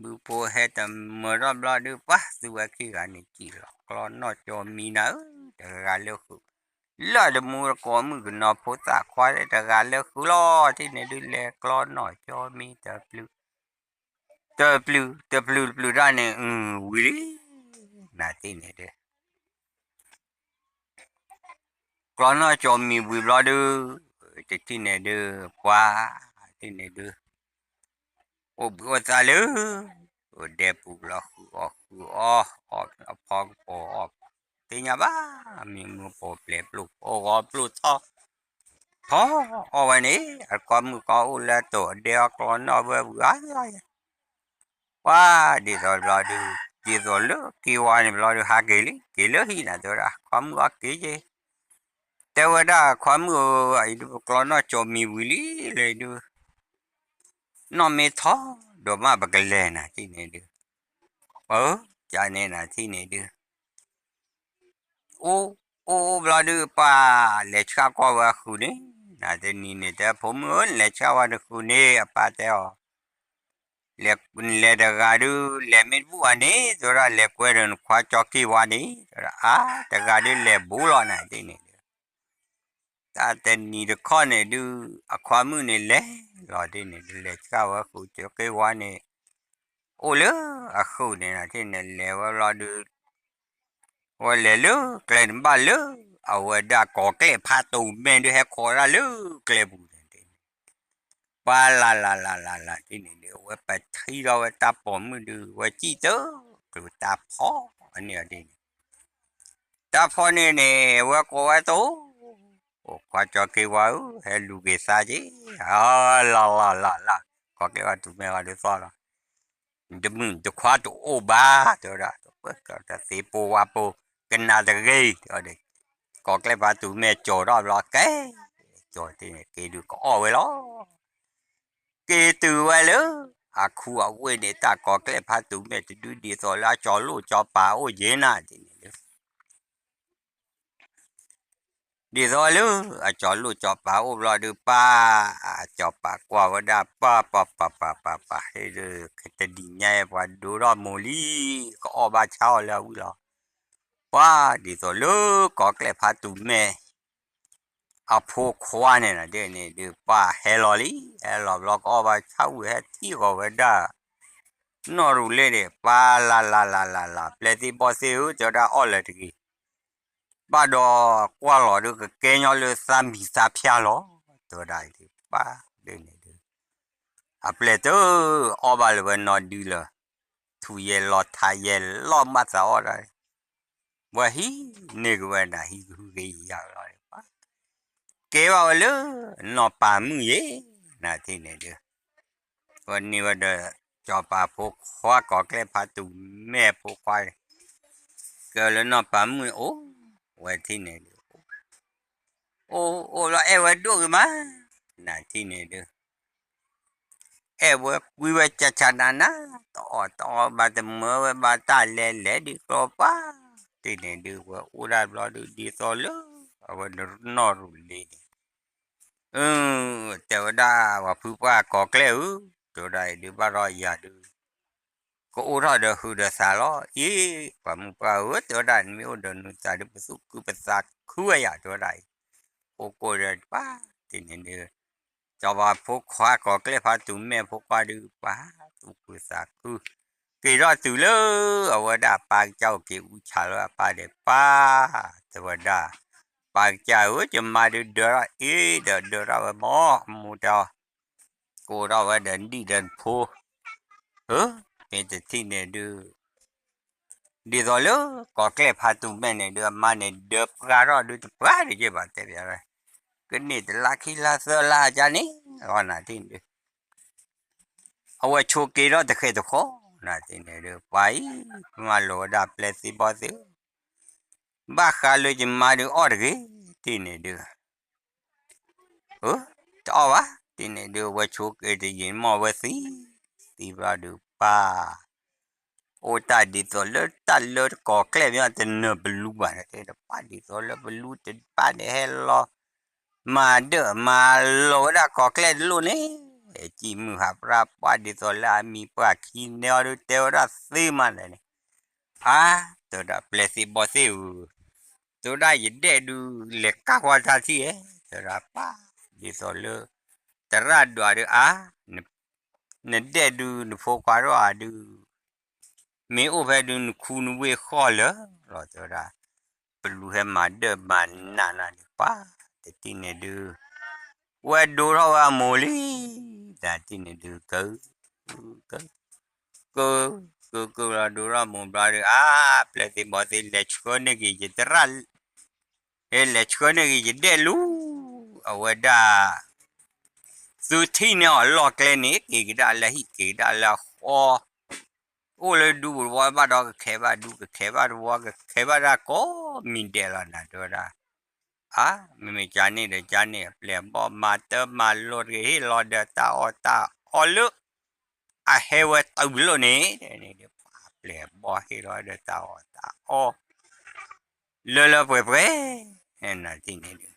ဘုဖိဟဲတမၢထီၣ်ဘျီဒုး ပှၤသုဝဲခံဂၤန့ၣ် စံၣ်လီၤကျီနီၢ်ကၠီမံနၤဧၢ, တဂၤလၢဃုာ်, လၢတမူတကိးမုၣ်ကနီၤဖိသၣ်ခွါ တဂၤလၢဃုာ်လီၤ, တထံၣ်န့ၣ်ဒုး လဲၤကျီနီၢ်ကၠီမံတပျုၤ, တပျုၤ တပျုၤတပျုၤတၢ်န့ၣ် ဝံၤလံ, နာ်သ့ၣ်န့ၣ်ဒုး ကျီနီၢ်ကၠီမံဝံၤဘျီဒုး, တထံၣ်န့ၣ်ဒုး ပှၤ တထံၣ်န့ၣ်ဒုး အိၣ်ဘှံးအိၣ်သါလၢ အိၣ်ဒဲပူၤလီၤ ဃုအီၣ်ဃုအီ အီၣ်အဖီကပီၤအီၣ်, သ့ၣ်ညါဘၣ်, မံမုၢ်ပိာ်ပျဲၤပျိၢ်ဖိဂီၤပျိၢ်ထီၣ် ထီၣ်အီၣ်ဝဲန့ၣ် အကီမုၣ်ကီအိၣ်လၢတိၤအဒဲအီၣ်ကျီနီၢ်ဝဲဝံၤဧါ ပှၤဒ်သိးဘျီဒုး, ဒ်သိးလၢက့ၤဝါန့ၣ်ဘျီဒုး ဟးက့ၤလံ က့ၤလၢဟံၣ်နၤ တဲဝဲဒၣ် ခွါမုၣ်အီၣ်က့ၤက့ၤ, တဲဝဲဒၣ် ခွါမုၣ်ဧၢ, အံၤဒုးပကျီနီၢ်ကၠီမံဝံၤလံလၢဒုး, နီၢ်မ့ၢ်ထီၣ်ဒိၣ်မးပကလဲၤနၤထံၣ်န့ၣ်ဒုး, ပၢ်ဧၢ, ကန့ၣ်နၤထံၣ်န့ၣ်ဒုး အိၣ်အိၣ်ဘျီဒုး ပၢ်လဲၤဆှၣ်ကွၢ်ဝဲအဃုာ်န့ၣ်, နတနံၤန့ၣ် တဲဖိမုၣ်ဧၢ နလဲၤဆှၣ်ဝဲတဃုာ်န့ၣ် အပၢ်တဲအီၤ, လဲၤတဂၤဒုး လဲၤမ့ၢ်တဘူၣ်ဘၣ်န့ၣ် တဲဝဲဒၣ် လဲၤကွဲဒီးနခွါကၠီက့ၤဝါန့ၣ် တဲဝဲဒၣ် အါ တဂၤဒုးလဲၤဘူးလီၤနၤသ့ၣ်န့ၣ်ဒုး တၢ်တနံၤတခီန့ၣ်ဒုး အခွါမုၣ်န့ၣ်လဲၤလီၤဒ်န့ၣ်ဒုး လဲၤဆှၣ်ဝဲဃုာ်ကၠီက့ၤဝါန့ၣ်, အိၣ်လၢအဃုာ်န့ၣ်နၤထံၣ်န့ၣ် လဲၤဝဲဘျီဒုး ဝဲလဲၤလၢကျဲန့ၣ်ဘၣ်လၢ အဝဲဒၣ်ကီၤကျဲၣ်ဖးတူၤမဲာ်ဒုး ဟဲခိးဝဲဒၣ်လၢကျဲပူၤန့ၣ်, ပှၤလၢ်လၢ်လၢ်လၢ်လၢ်ဒ်န့ၣ်ဒုး အဝဲပထံၣ်ထီၣ်ဝဲတၢ်ပိာ်မုၣ်ဒုး ဝဲစံၣ်တၢ်ကျိၤတၢ်ဖီန့ၣ်ဒ်န့ၣ်, တၢ်ဖီန့ၣ်န့ၣ် ဝဲကိးဝဲတအိၣ်, အိၣ်ခွါကၠီက့ၤဝါဧၢ ဟဲလူၤက့ၤသးက့ၤ, လၢ်လၢ်လၢ်လၢ် ကီၤကျဲၣ်ဖးတူၤမဲာ်ဂီၤဒုးသီၣ်လီၤ တမုၢ်တခွါတအိၣ်ဘၣ် တဲဝဲဒၣ်, တသ့ပိဝါပိ ကနၣ်တဂ့ၤ, တဲဝဲဒၣ်, ကီၤကျဲၣ်ဖးတူၤမဲာ်ကၠီၤထီၣ်ဘျီကဲ, ကၠီၤတ့ၢ်န့ၣ် က့ၤဒုးကအီၣ်ဝဲလီၤ, က့ၤတုၤဝဲလၢ အခူအဝ့ၢ်န့ၣ် တၢ်ကီၤကျဲၣ်ဖးတူၤမဲာ်တဒုဒ်သိးလၢအကၠီၤလိၣ်ကၠီၤပၤအိၣ်ယဲနၤဒ်န့ၣ်လၢ ဒ်သိးလၢအကၠီၤလိၣ်ကၠီၤပၤအိၣ်ဘျီဒုး ပၢ်အကၠီၤပၤကွၢ်ဝဲဒၣ် ပၢ်ပၢ်ပၢ်ပၢ်ပၢ်ပၢ် ဟ့ၣ်ဒုး တနံၤညါအံၤပှၤဒိထီၣ်မိၢ်လံ, ကအီၣ်ဘၣ်ဆါအီၤလၢအဝံၣ်လီၤ, ပှၤဒ်သိးလၢကီၤကျဲၣ်ဖးတူၤမဲာ် အဖိခွါန့ၣ်နၤဒ်န့ၣ်ဒုး ပၢ်ဟဲလီၤလံ, ဟဲလီၤဘျီကအီၣ်ဘၣ်ဆါဝံၣ် ဟဲထံၣ်ဃီၤဝဲဒၣ် နီၢ်ရူၤလ့န့ၣ် ပၢ်လၢ်လၢ်လၢ်လၢ်လၢ် ပျဲၢ်သ့ၣ်ဘီၣ်သ့ၣ်ဧၢ တဲဝဲဒၣ်အီၣ်လၢၤတဂ့ၤ ဘၣ်ဒီးကွၢ်လီၤဒုး ကကဲညီလၢသးမံၤသးဖၠါလီၤ, တဲဝဲဒၣ်အံၤဒုး ပၢ်ဒ်န့ၣ်ဒုး အပျဲၢ်တအီၣ်ဘၣ်လၢၤဝဲနီတဒုလၢၤ, ထူၣ်ယဲၢ်လီၤထးယဲၢ်လီၤမးသးအီၣ်ဒၣ်, ဝဲဟံးန့ၢ်က့ၤဝဲနၤ ဟံးကဟုကယာ်လီၤ, ကဲဘၣ်ဝဲလၢ နီၢ်ပၤမုၣ်ယဲ, နၤထံၣ်န့ၣ်ဒုး ဝဲန့ၢ်ဝဲဒီး ကၠီၤပၤဖိခွါ ကီၤကျဲၣ်ဖးတူၤမဲာ်ဖိခွါန့ၣ်, ကဲလၢနီၢ်ပၤမုၣ်န့ၣ်အိၣ်, ဝဲထံၣ်န့ၣ်ဒုး အိၣ်အိၣ်လီၤအဲၣ်ဝဲဒိၣ်ဂ့ၤမး, နၤထံၣ်န့ၣ်ဒုး အဲၣ်ဝဲကွံဝဲကၢ်ကၢ်နးနး, တအီၣ်တအီဘၣ်တမၢဝဲဘၣ်တၢ်လဲၤလဲၤဒ်ကျီပၤ, တထံၣ်န့ၣ်ဒုး ဝဲအိၣ်ဒၣ်ဘျီဒုး ဒ်သိးလၢ အဝဲနီၢ်ရူၤလ့န့ၣ် အၢ တဲဝဲဒၣ် ပှၤဖုပှၢ်ကီၤကျဲၣ်ဧၢ, တဲဝဲဒၣ်အံၤဒုး ဘၣ်ဒီးယၤဒုး ကအိၣ်ထီၣ်ဒီးဟုးဒီးသးလီၤ. အ့ ပှၤမုၢ်ပှၢ်ဧၢ, တဲဝဲဒၣ် နမ့ၢ်အိၣ်ဒီးနုၤသးဒုး ပသူၣ်ခုပသးခုဝဲယၤ, တဲဝဲဒၣ်အံၤ, အိၣ်ကိၢ်ဒီးပှၤတထံၣ်န့ၣ်ဒုး စီၤပၤဖိခွါ ကီၤကျဲၣ်ဖးတူၤမဲာ်ဖိခွါဒုး ပှၤသူၣ်ခုသးခု, က့ၤထီၣ်တုၤလၢ အဝဲဒၣ်ပၢ်ကစၢ်အိၣ်က့ၤအူဆၣ်လၢအပၢ်ဒီး ပၢ် တဲဝဲဒၣ်, ပၢ်ကစၢ်ဧၢ, ယမါဒုးဒၢထီၣ်အ့ၣ်ဒီးဒၢထီၣ်ဝဲမီၢ် အမိၢ်တဲအီၤ, ကအိၣ်ထီၣ်ဝဲဒီးနံၣ်ဒီးနဖိ, ဧၢ, မ့ၢ်တထံၣ်န့ၣ်ဒုး ဒ်သိးလၢ ကီၤကျဲၣ်ဖးတူၤမဲာ်န့ၣ်ဒုး အမါန့ၣ် ဒၢပှၢ်ထီၣ်ဒုးတပှၢ်တက့ၢ်ဘၣ် တဲပျးဝဲ, ကန့ၢ်တလါခံလါသၢလါအကါန့ၣ် လီၤနၤထံၣ်န့ၣ်ဒုး အဝဲဆိးက့ၤထီၣ်တဃဲၤတဃီ, နၤထံၣ်န့ၣ်ဒုး ပှၤအံၤ မၤလိာ်ဝဲဒၣ်ပျဲၢ်သ့ၣ်ဘီၣ်သ့ၣ်ဧၢ, ဘၣ်ဃးလၢယမါဒုးအီၣ်တဂ့ၤ, ထံၣ်န့ၣ်ဒုး ဧၢ, တအီၣ်ဘၣ်, ထံၣ်န့ၣ်ဒုး ဝဲဆိးက့ၤတယံာ်မီၢ်ဝဲသံ, သံဘျီဒုးပၢ် အိၣ်တၢ်ဒ်သိးလၢတၢ်လၢကီၤကျဲၣ်မ့ၢ်တနၢၤပလူဘၣ်န့ၣ် တပၢ်ဒ်သိးလၢပလူတပၢ်န့ၣ်ဟဲလီၤ, မၤဒၢၣ်မၤလီၤဝဲဒၣ်ကီၢ်ကျဲတလိၣ်န့ၣ်, စံးမုၢ်ဟးပြၢပှၢ်ဒ်သိးလၢအမံၤပှၢ်ခံန့ၢ်အီၤဒုး တဲဝဲဒၣ်သ့မးလဲၣ်န့ၣ်, အါ, တဲဝဲဒၣ်ပျဲၢ်သ့ၣ်ဘီၣ်သ့ၣ်ဧၢ, တဲဝဲဒၣ်ယဒဲၣ်ဒုး လဲၤကါကွၢ်တၢ်ထံၣ်ဧါ, တဲဝဲဒၣ်ပၢ်, ဒ်သိးလၢ သရၣ်ဒွးဒုးအါ နဒဲၣ်ဒုး နဖိခွါထီၣ်အါဒုး မ့ၢ်အိၣ်ဖဲဒုး နခူနဝ့ၢ်ဃီၣ်လၢာ်လီၤ တဲဝဲဒၣ်, ပလူၤဟဲမၤဒၢၣ်မၤနးနၤဒုးပှၤ, တထံၣ်န့ၣ်ဒုး ဝဲဒိထီၣ်ဝဲအမိၢ်လံ, တထံၣ်န့ၣ်ဒုး က က က ကလီၤဒိထီၣ်မိၢ်ဘျီဒုး အါ, ပျဲၢ်သ့ၣ်ဘီၣ်သ့ၣ် လဲၤဆှၢန့ၢ်က့ၤယသရၣ်, ဟဲလဲၤဆှၢန့ၢ်က့ၤယဒဲၣ်လူၤ, အဝဲဒၣ် သုထံၣ်န့ၢ်အီၤလီၢ်ကျဲန့ၣ် က့ၤကဒါလၢဟံၣ် က့ၤကဒါလၢအဃီ, အိၣ်လၢဒူပူၤတဝီဘၣ်ဒီး ကခဲဘၣ်ဒူ ကခဲဘၣ်တဝီ ကခဲဘၣ်တၢ်ကိးမံၤဒဲးလီၤနၤ တဲဝဲဒၣ်, အါ, မ့မ့ၢ်ကန့ၣ်ဒီးကန့ၣ် အပျဲၢ်အဘီၣ်မၤတၢ်မၤလိာ်တဂ့ၤ ဟ့ၣ်လီၤဒီးတၢ်အီၣ်တၢ်အီလၢ အဟဲဝဲတုၤလီၤန့ၣ်, ပှၤပျဲၢ်ဘီၣ်ဟ့ၣ်လီၤဒီးတၢ်အီၣ်တၢ်အီ လၢလၢပှဲၤပှဲၤ, နထံၣ်န့ၣ်ဒုး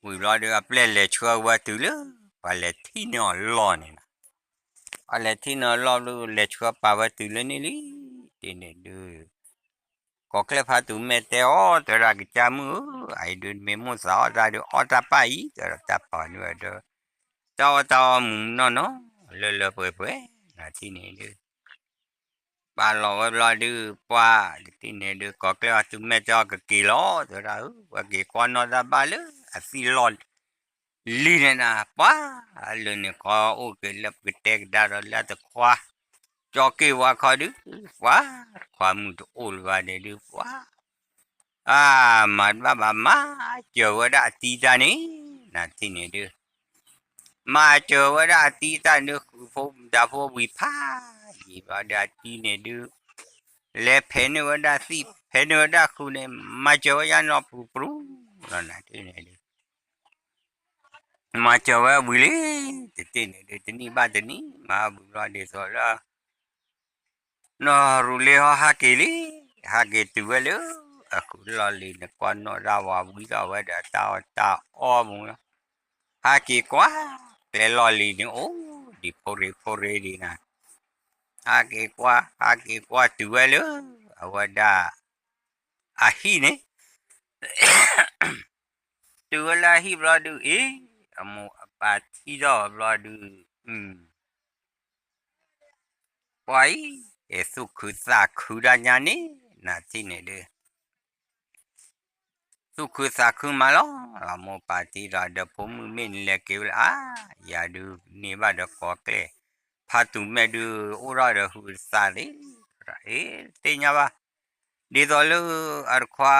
ဝံၤဘျီဒုး အပျဲၢ်လဲၤဆှၢဝဲတုၤလၢ ပှၤလဲၤထံၣ်န့ၢ်အီၤလီၢ်န့ၣ်လီၤ. ပှၤလဲၤထံၣ်န့ၢ်အီၤလီၢ်ဘျီ လဲၤဆှၢပာ်ဝဲတုၤလၢန့ၣ်လံ, တထံၣ်န့ၣ်ဒုး ကီၢ်ကျဲၢ်ဖါတူၤမဲာ်တဲအီၤ တဲဝဲဒၣ် ကစၢ်မုၣ်ဧၢ, အအံၤဒုး မ့ၢ်မိၣ်သးအီၣ်တၢ်ဒုး အီၣ်တၢ်ပၢ်အံၤ တဲဝဲဒၣ် တၢ်ပာ်န့ၢ်ဝဲဒီး တၢ်အီၣ်တၢ်အီမုၢ်မုၢ်နီၢ်နီၢ် လၢလၢပှဲၤပှဲၤ, နထံၣ်န့ၣ်ဒုး ပာ်လီၤဝဲဘျီဒုး ပှၤတထံၣ်န့ၣ်ဒုး ကီၢ်ကျဲၢ်ဖါတူၤမဲာ်တဲအီၤ ကက့ၤလီၤ တဲဝဲဒၣ်ဧၢ, ဝဲက့ၤကွၢ်နီၣ်တၢ်ဘၣ်လၢအသံလီၢ်လံၤန့ၣ်နၤ, ပှၤလၢန့ၣ်ခီအိၣ်က့ၤလၢပကတဲကဒါဒီးလၢတခွါ ကၠီက့ၢ်ဝါခီဒုး ပှၤခွါမုၣ်တအိၣ်လၢၤဘၣ်န့ၣ်ဒုး ပှၤ အါ, မၤတဘၣ်ဘၣ် မၤစၢၤဝဲဒၣ်အတံၤတၢ်န့ၣ်, နထံၣ်န့ၣ်ဒုး မၤစၢၤဝဲဒၣ်အတံၤတၢ်န့ၣ် ဃုာ်ဖိမုၣ်ဒါဖိဝံၤဖးယံာ်ဘျီဒီး အတံၤန့ၣ်ဒုး လဲၤဖဲးန့ၢ်ဝဲဒၣ်သံၣ် ဖဲးန့ၢ်ဝဲဒၣ်ဃုာ်န့ၣ် မၤစၢၤဝဲယါနီၢ်ပူၤပူၤလီၤ နထံၣ်န့ၣ်ဒုး မၤစၢၤဝဲဝံၤလံ, တထံၣ်န့ၣ်ဒုး တနံၣ်ဘၣ်တနံၣ် မၤဝံၤဘျီဒ်သိးလၢ နီၢ်ရူလ့ဟီဟးက့ၤလံ, ဟးက့ၤတုၤဝဲလၢ အဃုာ်လီၢ်လံၤန့ၣ် ကွၢ်နီၣ်တၢ်ဝဲဝံၤဒီးဝဲဒီးတၢ်အီၣ်တၢ်အီမူလီၤ, ဟးက့ၤကွၢ် ကျဲလီၢ်လံၤန့ၣ် အိၣ်ဒံးဖိရ့ဖိရ့ဒံးနၤ, ဟးက့ၤကွၢ် ဟးက့ၤကွၢ်တုၤဝဲလၢ အဝဲဒၣ် အဟံၣ်န့ၣ် တုၤဝဲလၢအဟံၣ်ဘျီဒုးအံၤ, အမိၢ်အပၢ်ထံၣ်ထီၣ်ဘျီဒုး, ပှၤအံၤ သူၣ်ခုသးခုဒၣ်ညါန့ၣ် နထံၣ်န့ၣ်ဒုး, သူၣ်ခုသးခုမးလီၤ, အမိၢ်ပၢ်ထံၣ်ဒီး ဒီးဖိမုၣ်မ့ၢ်နလဲၤက့ၤဝဲလၢအါ, ယၤဒုးန့ၢ်ဘၣ်ဒီးကီၢ်ကျဲၢ်, ဖါတူၤမဲာ်ဒုး အိၣ်ထီၣ်ဒီးဟုးသးသ့, အ့ တသ့ၣ်ညါဘၣ်, ဒ်သိးလၢအတခွါ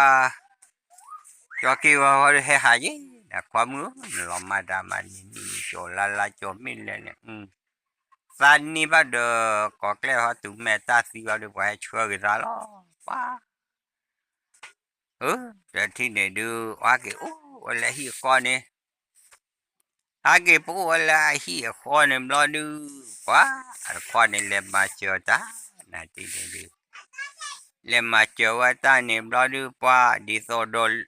ကၠီက့ၢ်ဝါဟီဒုးဟဲဟးယ့ၣ်, နခွါမုၣ်ဧၢ, နလီၤမၤတၢ်မၤန့ၣ် မ့ၢ်ကၠီၤလါလါကၠီၤမ့ၢ်လဲၣ်န့ၣ်, သးန့ၢ်ဘၣ်ဒီးကီၢ်ကျဲၢ်ဟီတူၤမဲာ်တၢ်သံဝဲဒုး ပှၤဟဲဆှၢက့ၤသးလီၤ, ပှၤ အၢ တထံၣ်န့ၣ်ဒုး ဟးက့ၤအိၣ်ဝဲလၢဟံၣ်အဃီန့ၣ် ဟးက့ၤပအိၣ်ဝဲလၢအဟံၣ်အဃီန့ၣ်ဘျီဒုး, ပှၤအတခွါန့ၣ်လဲၤမၤစၢၤတၢ်, နထံၣ်န့ၣ်ဒုး လဲၤမၤစၢၤဝဲတၢ်န့ၣ်ဘျီဒုး ပှၤဒ်သိးဒီး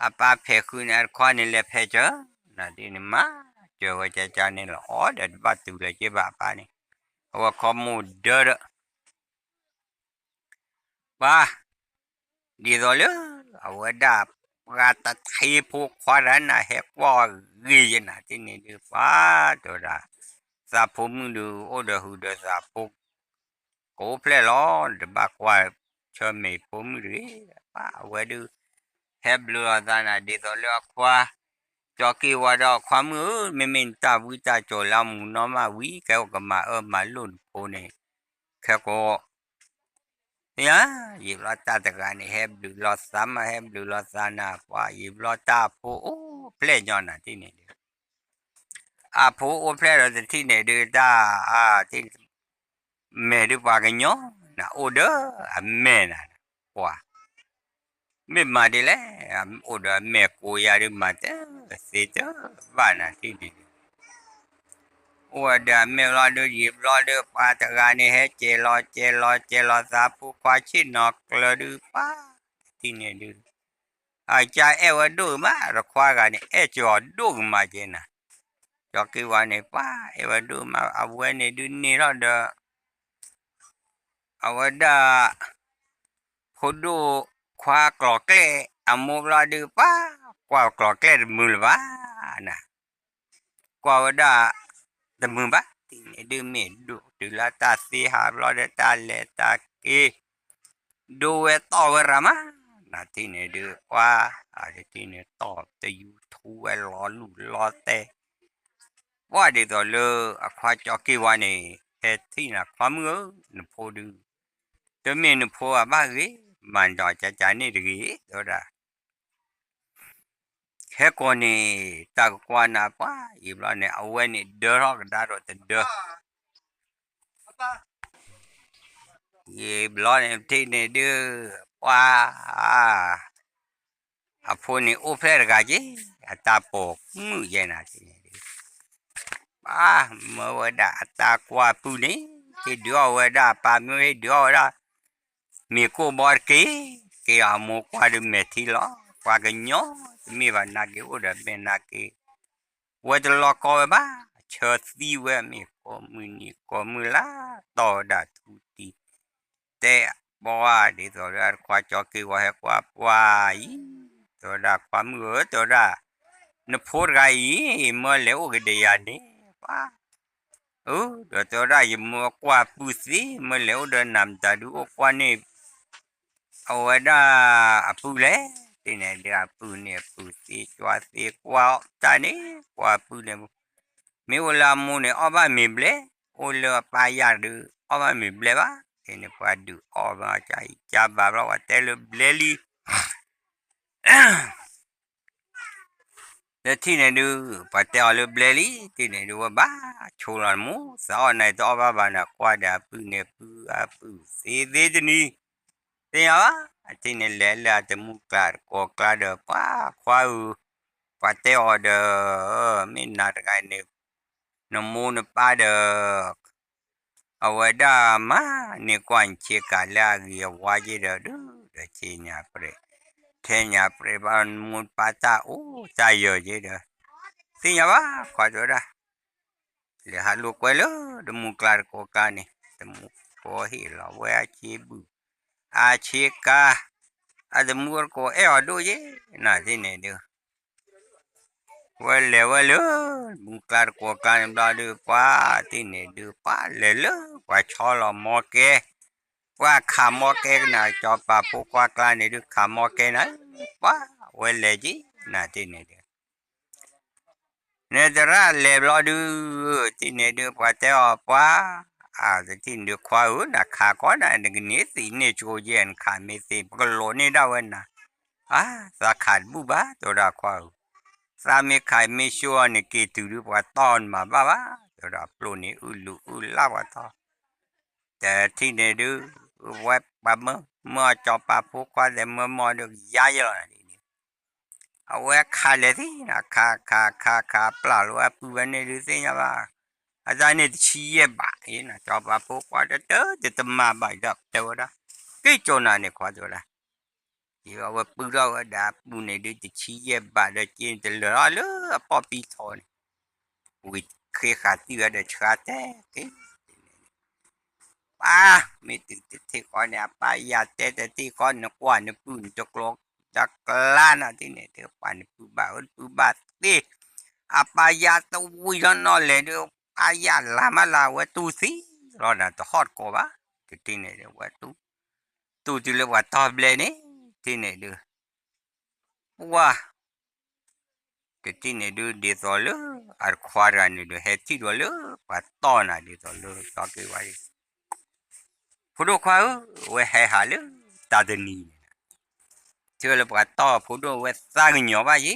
အပၢ်ဖဲးဃုာ်န့ၣ် အတခွါန့ၣ်လဲၤဖဲးစၢၤ, နထံၣ်န့ၣ်မၤစၢၤဝဲကကန့ၣ်လီၤ, အီၣ်ဒီးတဘၣ်တုၤလၢၤက့ဘၣ်အပၢ်န့ၣ်, အဝဲခီမိၢ်ဒၢဒီး ပှၤ ဒ်သိးလၢ အဝဲဒၣ် ပှၤတထ့ဖိခွါတဂၤန့ၣ် ဟဲကွၢ်ဂ့ၤယနၤတ့ၢ်န့ၣ်ဒုး ပှၤတဲဝဲဒၣ် သးဖိမုၣ်ဒုး အိၣ်ဒီးဟုးဒီးသးဖိ ကအိၣ်ဖျဲၣ်လီၤ, တဘၣ်ကွၢ်ဆၢၣ်မဲာ်ဖိမုၣ်တဂ့ၤ, ပှၤအဝဲဒုး ဟဲဘျုးလီၤသးနၤ ဒ်သိးလၢအခွါ ကၠီက့ၢ်ဝါဒီး ခွါမုၣ်ဧၢ, မ့မ့ၢ်နတၢ်ဝံတၢ်ကၠီၤလၢအမူနီၢ်မးဝံၤ ခဲကမၤအၢမၤလိာ်နဖိန့ၣ် ခဲကိး ယံာ်ဘျီတၢ်တဂၤန့ၣ် ဟဲဘျုးလီၤသးမး ဟဲဘျုးလီၤသးနၤ ပှၤယံာ်ဘျီတၢ်အဖိအိၣ်ဖျဲၣ်ညီနၤတ့ၢ်န့ၣ်ဒုး အဖိအိၣ်ဖျဲၣ်ဒီးတထံၣ်န့ၣ်ဒုး တၢ် တ့ၢ် မဲာ်ဒုးပှၤကညီ နအိၣ်ဒီးအမဲာ်နၤ ပှၤ မ့ၢ်မၤဒ်လဲၣ်, အိၣ်ဒီးအမဲာ်ကိးယၤဒုး မၤတသ့တဘၣ်နၤတ့ၢ်န့ၣ်ဒုး အိၣ်ဝဲဒီးအမဲာ်ဘျီဒုး ယံာ်ဘျီဒုး ပှၤတဂၤန့ၣ် ဟဲကဲၤလီၤကဲၤလီၤကဲၤလီၤသးဖိခွါဆ့ၣ်နီၤကျၢၤဒုး ပှၤတထံၣ်န့ၣ်ဒုး အကစၢ်အဲၣ်ဝဲဒိၣ်မး တခွါဂၤန့ၣ် အဲၣ်ကၠီၤဒိၣ်ကမးကဲနၤ, ကၠီၤက့ၤဝါန့ၣ် ပှၤအဲၣ်ဝဲဒိၣ်မး အဝဲန့ၣ်ဒုးန့ၢ်ထီၣ်ဒီး အဝဲဒၣ် ဖိဒိၣ်ခွါကျိၤကျဲၣ် အမိၢ်ဘျီဒုး ပှၤကွၢ်ကျိၤကျဲၣ်တမုာ်လၢၤဘၣ်နၤ, ကွၢ်ဝဲဒၣ်တမုာ်ဘၣ် ထံၣ်န့ၣ်ဒုး မ့ၢ်ဒိၣ်တုၤလၢတၢ်သ့ဟးဘျီဒီး တၢ်လဲၤတၢ်က့ၤ ဒိဝဲတီၢ်ဝဲရၤမး နၤထံၣ်န့ၣ်ဒုး ပှၤ အတထံၣ်န့ၣ် တီၢ်တယူၤထူဝဲလီၤလူၢ်လီၤတဲာ် ပှၤဒ်သိးလၢအခွါကၠီၤက့ၤဝါန့ၣ် ဟဲထံၣ်နၤ ခွါမုၣ်ဧၢ နဖိဒုး တမ့ၢ်နဖိအဘၣ်ဂ့ၤ မၤဒီးကကန့ၣ်တဂ့ၤ တဲဝဲဒၣ် ဟဲကိးန့ၣ် တၢ်ကကွၢ်နၤ ပှၤအံၤဘျီန့ၣ် အဝဲန့ၣ်ဒၢထီၣ်ကဒါဒီးတဒၢ ယံာ်ဘျီန့ၣ် ထံၣ်န့ၣ်ဒုး ပှၤ အဖိန့ၣ်အိၣ်ဖျဲၣ်တဂၤက့ၤ အတၢ်ပိာ်မုၣ်ယဲနၤထံၣ်န့ၣ်ဒုး ပှၤမၢဝဲဒၣ်အတၢ်ကွၢ်ပုၢ်န့ၣ် ဟ့ၣ်ဒုးအီၣ်ဝဲဒၣ် ပာ်မ့ၢ်ဟ့ၣ်ဒုးအီၣ်ဝဲဒၣ် မ့ၤကိၢ်ဘီတက့ၢ် က့ၤအမိၢ်ကွၢ်ဒုးမဲာ်ထံလီၤ ပှၤကညီ တမ့ၢ်ဘၣ်နာ်က့ၤအိၣ်ဒီးမဲာ်နာ်က့ၤ ဝဲတလီၤကီဝဲဘၣ် အဆၢသံဝဲမ့ၢ်ကိးမုၢ်နံၤကိးမုၢ်လါ တီၢ်ဝဲဒၣ်ထူတံၢ် တဲပှၤဒ်သိးလၢအတခွါကၠီၤက့ၤဝါဟဲကွၢ်ပှၤအံၤ တဲဝဲဒၣ်ခွါမုၣ်ဧၢ တဲဝဲဒၣ် နဖိတဂၤအံၤ မၢလဲၤအိၣ်က့ၤဒီးယၤန့ၣ် ပှၤ အၢ ဒီးတဲဝဲဒၣ်ယမိၢ်ကွၢ်ပုၢ်သ့ မၢလဲၤအိၣ်ဒီးနၤမတၤဒုးအိၣ်ကွၢ်န့ၣ် အဝဲဒၣ်အပုၢ်လဲၣ် သ့ၣ်န့ၣ်ဒုးအပုၢ်န့ၣ် အပုၢ်သ့ကွၢ်သ့ကွၢ်တၢ်န့ၣ် ကွၢ်ပုၢ်န့ၣ် မ့ၢ်အိၣ်လၢအမိၢ်န့ၣ် အီၣ်ဘၣ်မ့ၤဘျဲၣ် အိၣ်လၢအပၢ်ယၢ်ဒုး အီၣ်ဘၣ်မ့ၤဘျဲၣ်ဘၣ် သ့ၣ်န့ၣ် ပှၤဒုးအီၣ်ဘၣ်ကၢ်အံၤကၢ်ဘၣ်ဘျီ ပှၤတဲလၢဘျဲၣ်လံ လၢထံၣ်န့ၣ်ဒုး ပှၤတဲအီၤလၢဘျဲၣ်လံ ထံၣ်န့ၣ်ဒုး ဝဲဘၣ်ဆိလီၤမူ သးအီၣ်နၤတအီၣ်ဘၣ်ဘၣ်နၤ ကွၢ်ဒီးအပုၢ်န့ၣ် ပုၢ်အပုၢ်သ့သ့တနံၤ သ့ၣ်ညါဘၣ် အထံၣ်န့ၣ်လဲၤလၢအတမူကျါတကိးကျါဒီး ပှၤခွါဧၢ ပှၤတဲအီၤဒီး မ့ၢ်နၤတဂၤန့ၣ် နမိၢ်နပၢ်ဒီး အဝဲဒၣ်မၤန့ၢ်ကွၢ်ဆ့ကၤလၢအဂ့ၤအဝါက့ဒီး ဒုးဒီးဆ့ညါပြဲး ထဲညါပြဲးဘၣ်မိၢ်ပၢ်တၢ်အိၣ်တၢ်ယၢၤက့ဒီး သ့ၣ်ညါဘၣ် ခွါတဲဝဲဒၣ် လဲၤဟးလိာ်ကွဲလၢတမူကျါတကိးကျါန့ၣ် တမူကိးဟ့ၣ်လီၤဝဲအဆ့ဘုၣ် အဆ့ကၤ အတမူတကိးအဲၣ်အီၤဒိၣ်ယဲ နၤသ့ၣ်န့ၣ်ဒုး ဝဲလဲၤဝဲလၢ မူကျါတကိးကျါန့ၣ်ဘျီဒုး ပှၤသ့ၣ်န့ၣ်ဒုး ပှၤလဲၤလၢ ပှၤဆီလီၤမီကဲ ပှၤခးမီကဲကနၤ ကၠီၤပၤဖိခွါကျါန့ၣ်ဒုး ခးမီကဲနၤ ပှၤဝဲလဲၤက့ၤ နၤသ့ၣ်န့ၣ်ဒုး န့ၣ်သရၣ်လဲၤဘျီဒုး သ့ၣ်န့ၣ်ဒုး ပှၤတဲအီၤပှၤ အသ့ၣ်န့ၣ်ဒုး ခွါဧၢ နခးကီးနၤ နကန့ၢ်သံးန့ၢ်ကၠိယဲ နခးမ့ၢ်သ့ ပကလိးန့ၢ်ဒၣ်ဝဲနၤ အါ သးခးတဘူၣ်ဘၣ် တဲဝဲဒၣ်ခွါဧၢ သးမ့ၢ်ခးမ့ၢ်ဆိအီၤန့ၣ် က့ၤတုၤဒုး ပှၤတီၢ်နမၤဘၣ်ဘၣ် တဲဝဲဒၣ် ပျိၢ်န့ၣ်အုၣ်လူၤအုၣ်လၢ်ပှၤတီၢ် တထံၣ်န့ၣ်ဒုး ဝဲပှၤမၢ မၢအီၤကၠီၤပၤဖိခွါသဲး မၢမီၢ်ဒုး ကယါယဲလီၤနၤဒ်န့ၣ် အဝဲခးလဲၤသ့ၣ်နၤ ခးခးခးခးပျၢ်လီၤဝဲအပုၢ်ဝဲန့ၣ်ဒုးသ့ၣ်ညါဘၣ် အတၢ်န့ၣ်တဆံယဲၢ်ဘးအံၤနၤ ကၠီၤပၤဖိခွါတတၢၢ် တတမၤဘၣ်ဒီးတဲဝဲဒၣ် က့ၤကၠီနၤန့ၣ်ခွါတဲဝဲဒၣ် ယဝဲပုၢ်ထီၣ်ဝဲဒၣ်အပုၢ်န့ၣ်ဒုးတဆံယဲၢ်ဘးဒီးက့ၤတလၢာ်ထီၣ်လၢအပီၢ်ပံထီန့ၣ် ဝံၤဃ့ဃာ်သံၣ်ဝဲဒီးဆှါတဲက့ၤ ပၢ် မ့ၢ်တုၤတထံၣ်ဃီန့ၣ် အပၢ်ယၤတဲတထံၣ်ဃီ နကွၢ်နပုၢ်နတကျိၤ တကျါနၤဒ်န့ၣ် တပှၢ်နပုၢ်ဘၣ်ဧၢ နပုၢ်ဘၣ်သ့ အပၢ်ယၤတဝံၤထီၣ်နီၢ်လဲၣ်ဒုး ပၢ်ယၤလၤမးလၢအဝဲတူၢ်သံလီၤနၤ တဟီၣ်တကိးဘၣ် တထံၣ်န့ၣ်ဒုး ဝဲတူၢ် တူၢ်တုၤလၢပှၤတီၢ်ဘျဲၣ်န့ၣ် ထံၣ်န့ၣ်ဒုး ပှၤ တထံၣ်န့ၣ်ဒုး ဒ်သိးလၢ အတခွါတဂၤန့ၣ်ဒုး ဟဲထံၣ်ဒီးလၢ ပှၤတီၢ်နၤဒ်သိးလၢ တီၢ်က့ၤဝဲ ဖိဒိၣ်ခွါဧၢ ဝဲဟဲဟးလၢ တၢ်တနံၤန့ၣ် ထံၣ်ဝဲလၢပှၤတီၢ်ဖိဒိၣ်ဝဲသးကညီၤဘၣ်ယဲ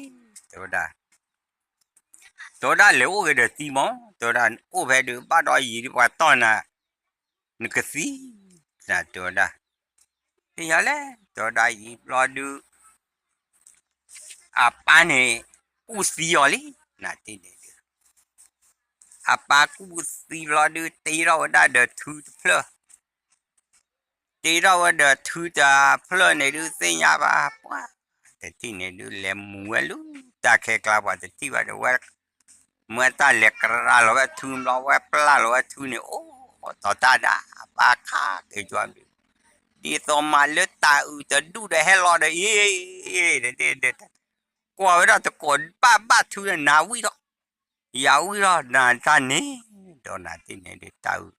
တဲဝဲဒၣ် တဲဝဲဒၣ်လဲၤအိၣ်ဂ့ၤဒီးသံမး တဲဝဲဒၣ်အိၣ်ဖဲဒုး ဘၣ်ဒီးယံၤဒုးပှၤတီၢ်နၤ နကသံ နတဲဝဲဒၣ် သ့ၣ်ညါလဲၣ် တဲဝဲဒၣ်ယံၤဘျီဒုး အပၢ်န့ၣ် ကူၣ်သံအီၤလံ နၤတထံၣ်န့ၣ်ဒုး အပၢ်ကူၣ်သံဘျီဒုး တ့ထီၣ်ဝဲဒၣ်ဒီးထုတဖျၢၣ် တ့ထီၣ်ဝဲဒီးထုတဖျၢၣ်န့ၣ်ဒုး သ့ၣ်ညါဘၣ်ပှၤ တထံၣ်န့ၣ်ဒုး လဲၤမူၤဝဲလၢတၢ်ခဲကျါ ပှၤတထံၣ်ဘၣ်ဒီး ဝဲမၢတၢ်လဲၤကရၢလီၤဝဲထူဘျီ ဝဲပျၢ်လီၤဝဲထူန့ၣ် အိၣ်တီၤတၢ်ဒၣ် ပာ်ခးက့ၤကွၢ်ဘျုး ဒ်သိးမးလၢတၤအုးတဒူၣ်ဒီးဟဲလီၤဒီး အ့ ကွၢ်ဝဲဒၣ်တကိးဘၣ်ဘၣ်ထူဒီး နၤဝံၣ်ထီၣ် ယၤဝံၣ်ထီၣ်နၤတၢ်န့ၣ် ဒီးနၤတထံၣ်န့ၣ်ဒုး တၤအုး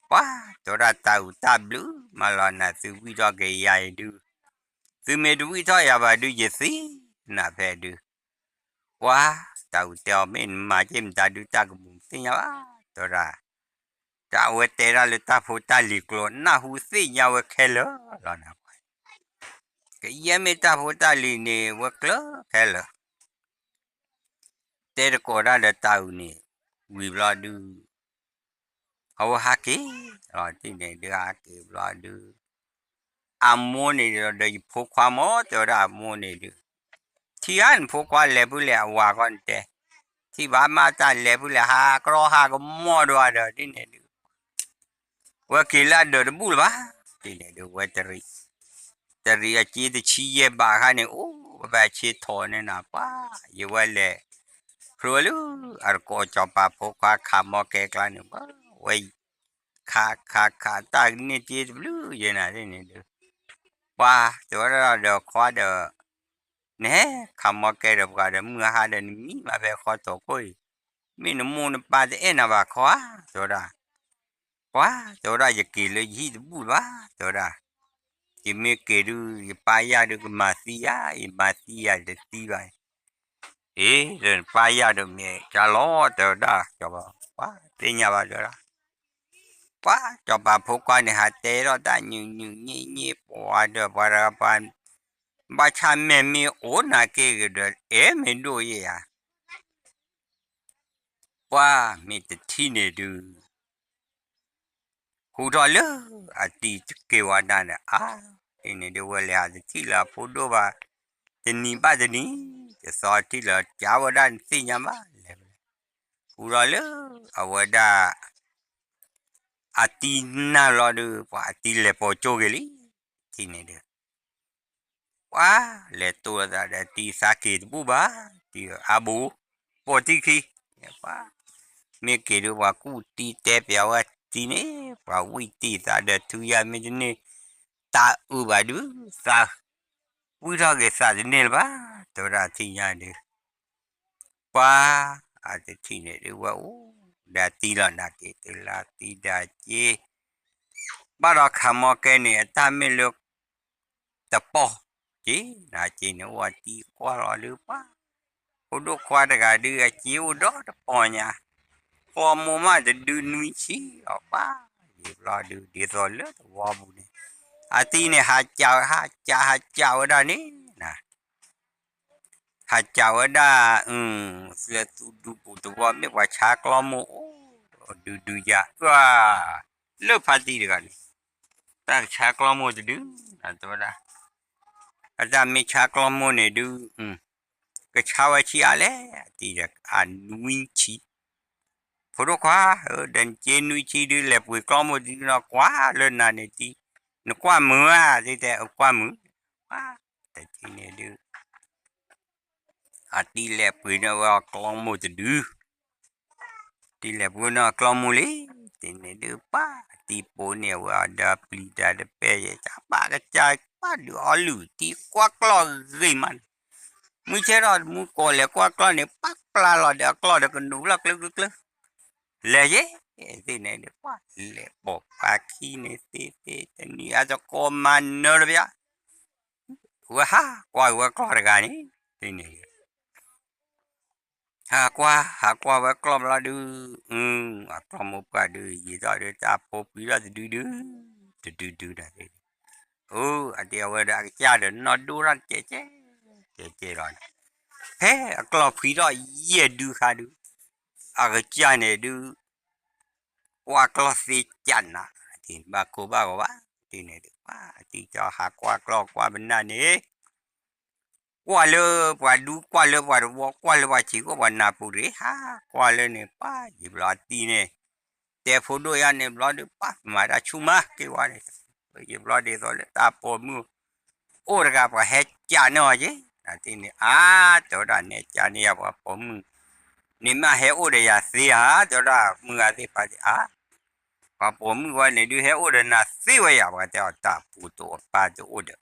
ပှၤတဲဝဲဒၣ် တၤအုးတၢ်ဘျုးမးလီၤ နၤသုဝံၣ်ထီၣ်က့ၤယၤအံၤဒုး သုမ့ၢ်တဝံၣ်ထီၣ်ယၤဘၣ်ဒုး ယသံနၤဖဲဒုး ပှၤတၤအုးတဲအီၤ မ့ၢ်နမၤက့ၤမတၤဒုး တၢ်ကမူၤသ့ၣ်ညါဘၣ် တဲဝဲဒၣ် တၢ်အဝဲတဲဒၣ်လၢတၢ်ဖိတၢ်လံၤကျိာ် နၢ်ဟူသ့ၣ်ညါဝဲခဲလၢာ်လီၤနၤ ကယဲၢ်မ့ၢ်တၢ်ဖိတၢ်လံၤန့ၣ် ဝဲကျၢၤခဲလၢာ် တဲတကိးဒၣ်ဒီးတၤအုးန့ၣ် ဝံၤဘျီဒုး အဝဲဟးက့ၤလီၤတထံၣ်န့ၣ်ဒုး ဟးက့ၤဘျီဒုး အမိၢ်န့ၣ်ဒီး ယဖိခွါမၢ် တဲဝဲဒၣ်အမိၢ်န့ၣ်ဒုး ထံၣ်ဧါ နဖိခွါလဲၤဖုလဲၣ် အဝၤခီန့ၣ်တဲ ထံၣ်ဘၣ်မး တၢ်လဲၤဖုလဲၣ် ဟးကရီဟးကမီၣ်ဒွးဒီးတထံၣ်န့ၣ်ဒုး ဝဲက့ၤလၢအဒၢးတဘူၣ်လၢၤဘၣ် တထံၣ်န့ၣ်ဒုး ဝဲတရံး တရံးအစ့တဆံယဲၢ်ဘးခါန့ၣ် အိၣ်ဝဲဘၣ်ဆ့ထီၣ်န့ၣ်နၤ ပှၤ ယဝဲလဲၤ ဖျိလၢ အတကိးစီၤပၤဖိခွါခးမီကဲကျါန့ၣ် ပှၤ ဝဲ ခးခးခးတၢ်ကန့ၢ်စ့တဘျုးယဲၢ်နၤတထံၣ်န့ၣ်ဒုး ပှၤ တဲဝဲဒၣ်ဒီးခွါဒီး နဟဲခးမီကဲဒီးပှၤဒီး မုၢ်ဟါဒီးနမံမးဖဲဃီထီၣ်ခိၣ်အံၤ မ့ၢ်နမိၢ်နပၢ်တအဲၣ်နၤဘၣ်ခီဧါ တဲဝဲဒၣ် ပှၤ တဲဝဲဒၣ် ယက့ၤလၢယဟံၣ်တဘူၣ်ဘၣ် တဲဝဲဒၣ် ယမ့ၢ်က့ၤဒုး ယပၢ်ယၢ်ဒုးကမၤသံဧါ ယမၤသံယၤတသံဘၣ် အ့ ဒီးနပၢ်ယၢ်ဒုးမ့ၢ်ကၢ်လီၤ တဲဝဲဒၣ် ပှၤသ့ၣ်ညါဘၣ်တဲဝဲဒၣ် ပှၤ စီၤပၤဖိခွါန့ၣ် ဟးတဲထီၣ်တၢ်ညုးညုးည့ၣ်ည့ၣ် ပှၤဒီးပှၤတဂၤပှၤ ဘၣ်ဆၣ်မဲာ်မ့ၢ်အိၣ်နၤက့ၤကဒီး အဲၣ်မ့ၢ်ဒိၣ်ယဲၢ်ဧါ ပှၤမ့ၢ်တထံၣ်န့ၣ်ဒုး ဟူးထီၣ်လၢအတံၤတက့ၤဝဲဒၣ်န့ၣ် အါ တထံၣ်န့ၣ်ဒုး ဝဲလဲၤဟးတထံၣ်လၢအဖိဒိၣ်ဘၣ် တနံၤဘၣ်တနံၤ တသီထံၣ်လၢကးဝဲဒၣ်နသ့ၣ်ညါဘၣ်လဲၣ် ဟူးထီၣ်လၢအဝဲဒၣ် အတံၤနၢ်လီၤဒုး ပှၤအတံၤလဲၤပိာ်ကၠိက့ၤလံ တထံၣ်န့ၣ်ဒုး ပှၤလဲၤတိၢ်လီၤသးဒီးတံၤသးက့ၤတဘူၣ်ဘၣ် တံၤအါဘိ ပိာ်တံၤခံ ပှၤ မ့ၢ်က့ၤဒုး ပှၤကူၣ်တံၤတဲပျးဝဲတံၤန့ၣ် ပှၤဝံၣ်တံၤသးဒီးထူယါမ့ၢ်တန့ၢ် တၤအုးဘၣ်ဒုး သး ဝံၣ်ထီၣ်က့ၤသးတန့ၢ်လၢၤဘၣ် တဲဝဲဒၣ်ထံၣ်ညါဒုး ပှၤ အတထံၣ်န့ၣ်ဒုး ဝဲအိၣ်ဒီးတံၤလီၤ နၤက့ၤတုၤလၢတံၤဒီးက့ၤ ဘၣ်ဒီးခးမီကဲန့ၣ် အတၢ်မ့ၢ်လၢ တပီၢ်က့ၤ နၤက့ၤန့ၣ် အိၣ်အတံၤကွၢ်လီၤဒုး ပှၤ ဖိဒိၣ်ခွါတဂၤဒုး အစ့အိၣ်ဒီးတပီၢ်ညါ ဃီမိၢ်မးတဒုနွံဆံ အပှၤ ယံာ်ဘျီဒုး ဒ်သိးလၢသဝီပူၤန့ၣ် အတံၤန့ၣ် ဟးကး ဟးကး ဟးကးဝဲဒၣ်န့ၣ် နၤ ဟးကးဝဲဒၣ် သုးသူဒူပူၤသဝီ မ့ၢ်ပှၤဆါကျီမိၢ်အိၣ် ဒုးဒုးယၤ လၢဖါတံၢ်တဂၤန့ၣ် တၢ်ကဆါကျီမိၢ်တဒု တဲဝဲဒၣ် အတၢ်မ့ၢ်ဆါကျီမိၢ်န့ၣ်ဒုး ကဆါဝဲဆံးအါလဲၣ် အတံၤဒီး အနွံဆံ ဖိဒိၣ်ခွါဧၢ ဒီးနစ့နွံဆံဒုး လဲၤပှ့ၤကျီမိၢ်တဒုနီၤ ကွၢ်လၢနၤန့ၣ်တံၤ နကွၢ်မုာ်ဧါ တံၤတဲ အကွၢ်မုာ် တထံၣ်န့ၣ်ဒုး အတံၤလဲၤပှ့ၤန့ၢ်ဝဲအကျီမိၢ်တဒု တံၤလဲၤပှ့ၤန့ၢ်အကျီမိၢ်လံ တထံၣ်န့ၣ်ဒုး ပှၤ အတံၤပိာ်န့ၢ်ဝဲအဒီးပျံၤတၢ်တပဲယဲ တၢ်ဘၣ်ကစၢ် ပှၤဒုးအီလုၢ် တံၤကွၢ်ကျီၢ်ဂ့ၤမးန့ၣ် မုၢ်ဆ့ၣ်ထီၣ်မူကိးလဲၤကွၢ်ကျီၢ်န့ၣ် ပှၤပျၢ်လီၤဒီးအကျီၢ်ဒီးကနူးလီၤကျၢကျၢကျၢ လဲၤယဲ တထံၣ်န့ၣ်ဒုး ပှၤလဲၤပိာ်ပှၤခံန့ၣ်သ့သ့ တနံၤအတကိးမၤနၢၤတပျၢ် ဝဲဟးကွၢ်ဝဲကျီၢ်တဂၤန့ၣ် တထံၣ်န့ၣ် ဟးကွၢ် ဟးကွၢ်ဝဲကျီၢ်ဘျီဒုး အကျီၢ်မိၢ်ပှၢ်ဒုး ယံာ်ထီၣ်ဒုး တၢ်ဖိပှံၤထီၣ်တဒုဒု တဒုဒုဒီး အိ အတံၤအဝဲဒီးအကစၢ်ဒီး နီၢ်ဒိၣ်ထီၣ်ကဲးကဲး ကဲးကဲးလီၤန့ၣ် ဖဲအကျီၢ်ဖှံထီၣ်ယဲၢ်ဒုခါဒုး အကစၢ်န့ၣ်ဒုး ကွၢ်ကျီၢ်သ့ကၢ်နး တထံၣ်န့ၣ်ဘၣ်ကိၢ်ဘၣ်ဂီၤဘၣ် တထံၣ်န့ၣ်ဒုး ပှၤ အတံၤကၠီဟးကွၢ်ကျီၢ်ကွၢ်ပနၢ်န့ၣ် ကွၢ်လၢပှၤဒူ ကွၢ်လၢပှၤတဝီ ကွၢ်လၢပှၤဆံး ကွၢ်ပှၤနၢ်ပူၤတဂ့ၤ ဟးကွၢ်လၢန့ၣ် ပှၤ ယံာ်ဘျီအတံၤန့ၣ် တဲဖိဒိၣ်ယါန့ၣ်ဘျီဒုး ပှၤမၤတၢ်ဆူၣ်မးက့ၤဝဲန့ၣ် ယံာ်ဘျီဒ်သိးလၢတၢ်ပိာ်မုၣ် အိၣ်တဂၤပှၤဟဲကးန့ၢ်အီၤက့ၤ နသ့ၣ်န့ၣ် အါ တဲဝဲဒၣ် နဲကါန့ၣ်ယၤပှၤပိာ်မုၣ်န့ၣ်မ့ၢ်ဟဲအိၣ်ဒီးယၤသ့ဧါ တဲဝဲဒၣ် မုၢ်ဂၤသ့ၣ်တဖၣ်သ့ၣ် အါ ပှၤပိာ်မုၣ်ဝဲန့ၣ်ဒုးဟဲအိၣ်ဒီးနၤသ့ဝဲယၤ ပှၤတဲအီၤတၢ်ပူၤတအိၣ်ပၢ်တအိၣ်ဒီး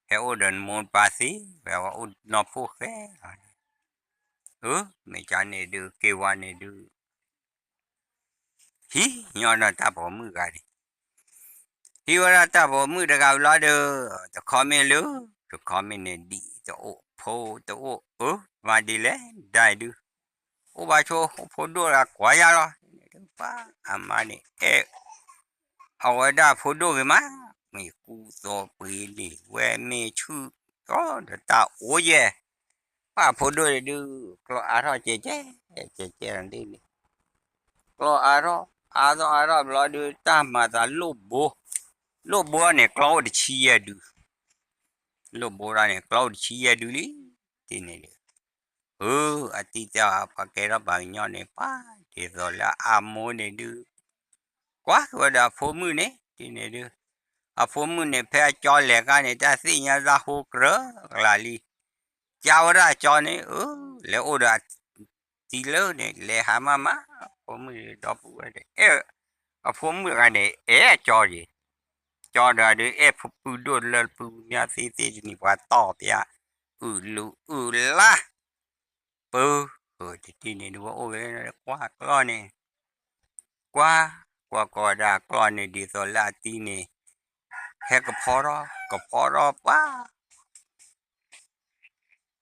ဟဲအိၣ်ဒီးနမိၢ်နပၢ်သ့ဝဲ ပှၤအိၣ်နီၢ်ဖိၣ်ဃဲလီၤန့ၣ် အၢ မ့ၢ်ကါန့ၣ်ဒုး က့ၤဝဲန့ၣ်ဒုး ဟံးညီဒီးတၢ်ပိာ်မုၣ်ဂၤန့ၣ် ဟံးဝဲဒၣ်တၢ်ပိာ်မုၣ်တဂၤဘျီဒီး တခီမ့ၢ်လၢ တခီမ့ၢ်န့ၣ် ဒံၣ်တအိၣ် ဖိတအိၣ် အၢ မၤဒ်လဲၣ်ဒၣ်အံၤဒုး အိၣ်ဘၣ်ဆိ ဖိဒိၣ်တဂၤကွၢ်ယၤလီၤ ပှၤအမါန့ၣ် အဲၣ် အဝဲဒၣ်ဖိဒိၣ်ဂ့ၤမး မ့ၢ်ကူသိးပှ့ၤလံာ်ဝဲမ့ၢ်ဆူၣ် ဒီးတၢ်အိၣ်ယဲၢ် ပှၤဖိဒိၣ်န့ၣ်ဒုး ကျီအါထီၣ်ကဲကဲ ကဲကဲန့ၣ် ကျီအါထီၣ် အါထီၣ်အါထီၣ်ဘျီဒုး တၢ်မၤသးလိၣ်ဘိ လိၣ်ဘိန့ၣ် ကျီအိၣ်တဆံယဲၢ်ဒုး လိၣ်ဘိဒၣ်န့ၣ် ကျီအိၣ်တဆံယဲၢ်ဒုးလံ တထံၣ်န့ၣ်ဒုး အၢ အတံၤတဲအီၤ ပှၤကဲထီၣ်ပှၤကညီန့ၣ် ပှၤဒ်သိးလၢအမိၢ်န့ၣ်ဒုး ကွၢ်က့ၤဝဲဒီးအဖိမုၣ်န့ၣ် တထံၣ်န့ၣ်ဒုး အဖိမုၣ်န့ၣ် ဖဲအကၠီလဲၤခါန့ၣ် တၢ်သ့ၣ်ညါတၢ်ဟိကြၢးကလးလံ ကၢ်ဝဲဒၣ်အကၠီန့ၣ် အၢ လဲၤအိၣ်ဒီးအတံၤလၢန့ၣ် လဲၤဟးမၤမၤ အဖိမုၣ်ဒီပုၢ်ဝဲၢ်ဒီး အဲၣ် အဖိမုၣ်တဂၤန့ၣ် အဲၣ်အကၠီယံၤ ကၠီဒီးဒုး အဲၣ်ဖိပုၢ်ဒိၣ်လၢပုၢ်မၠၢ်သ့သ့တနံၤ ပှၤတီၢ်ပျၢ် အုၣ်လူၤအုၣ်လါ ပၢ တထံၣ်န့ၣ်ဒုး ဝဲအိၣ်ဝဲကွၢ်ကျီၢ်န့ၣ် ကွၢ် ကွၢ်ကီးဒၣ်ကျီၢ်န့ၣ် ဒ်သိးလၢအတံၤန့ၣ် ဟဲကဖီထီၣ် ကဖီထီၣ်ပှၤ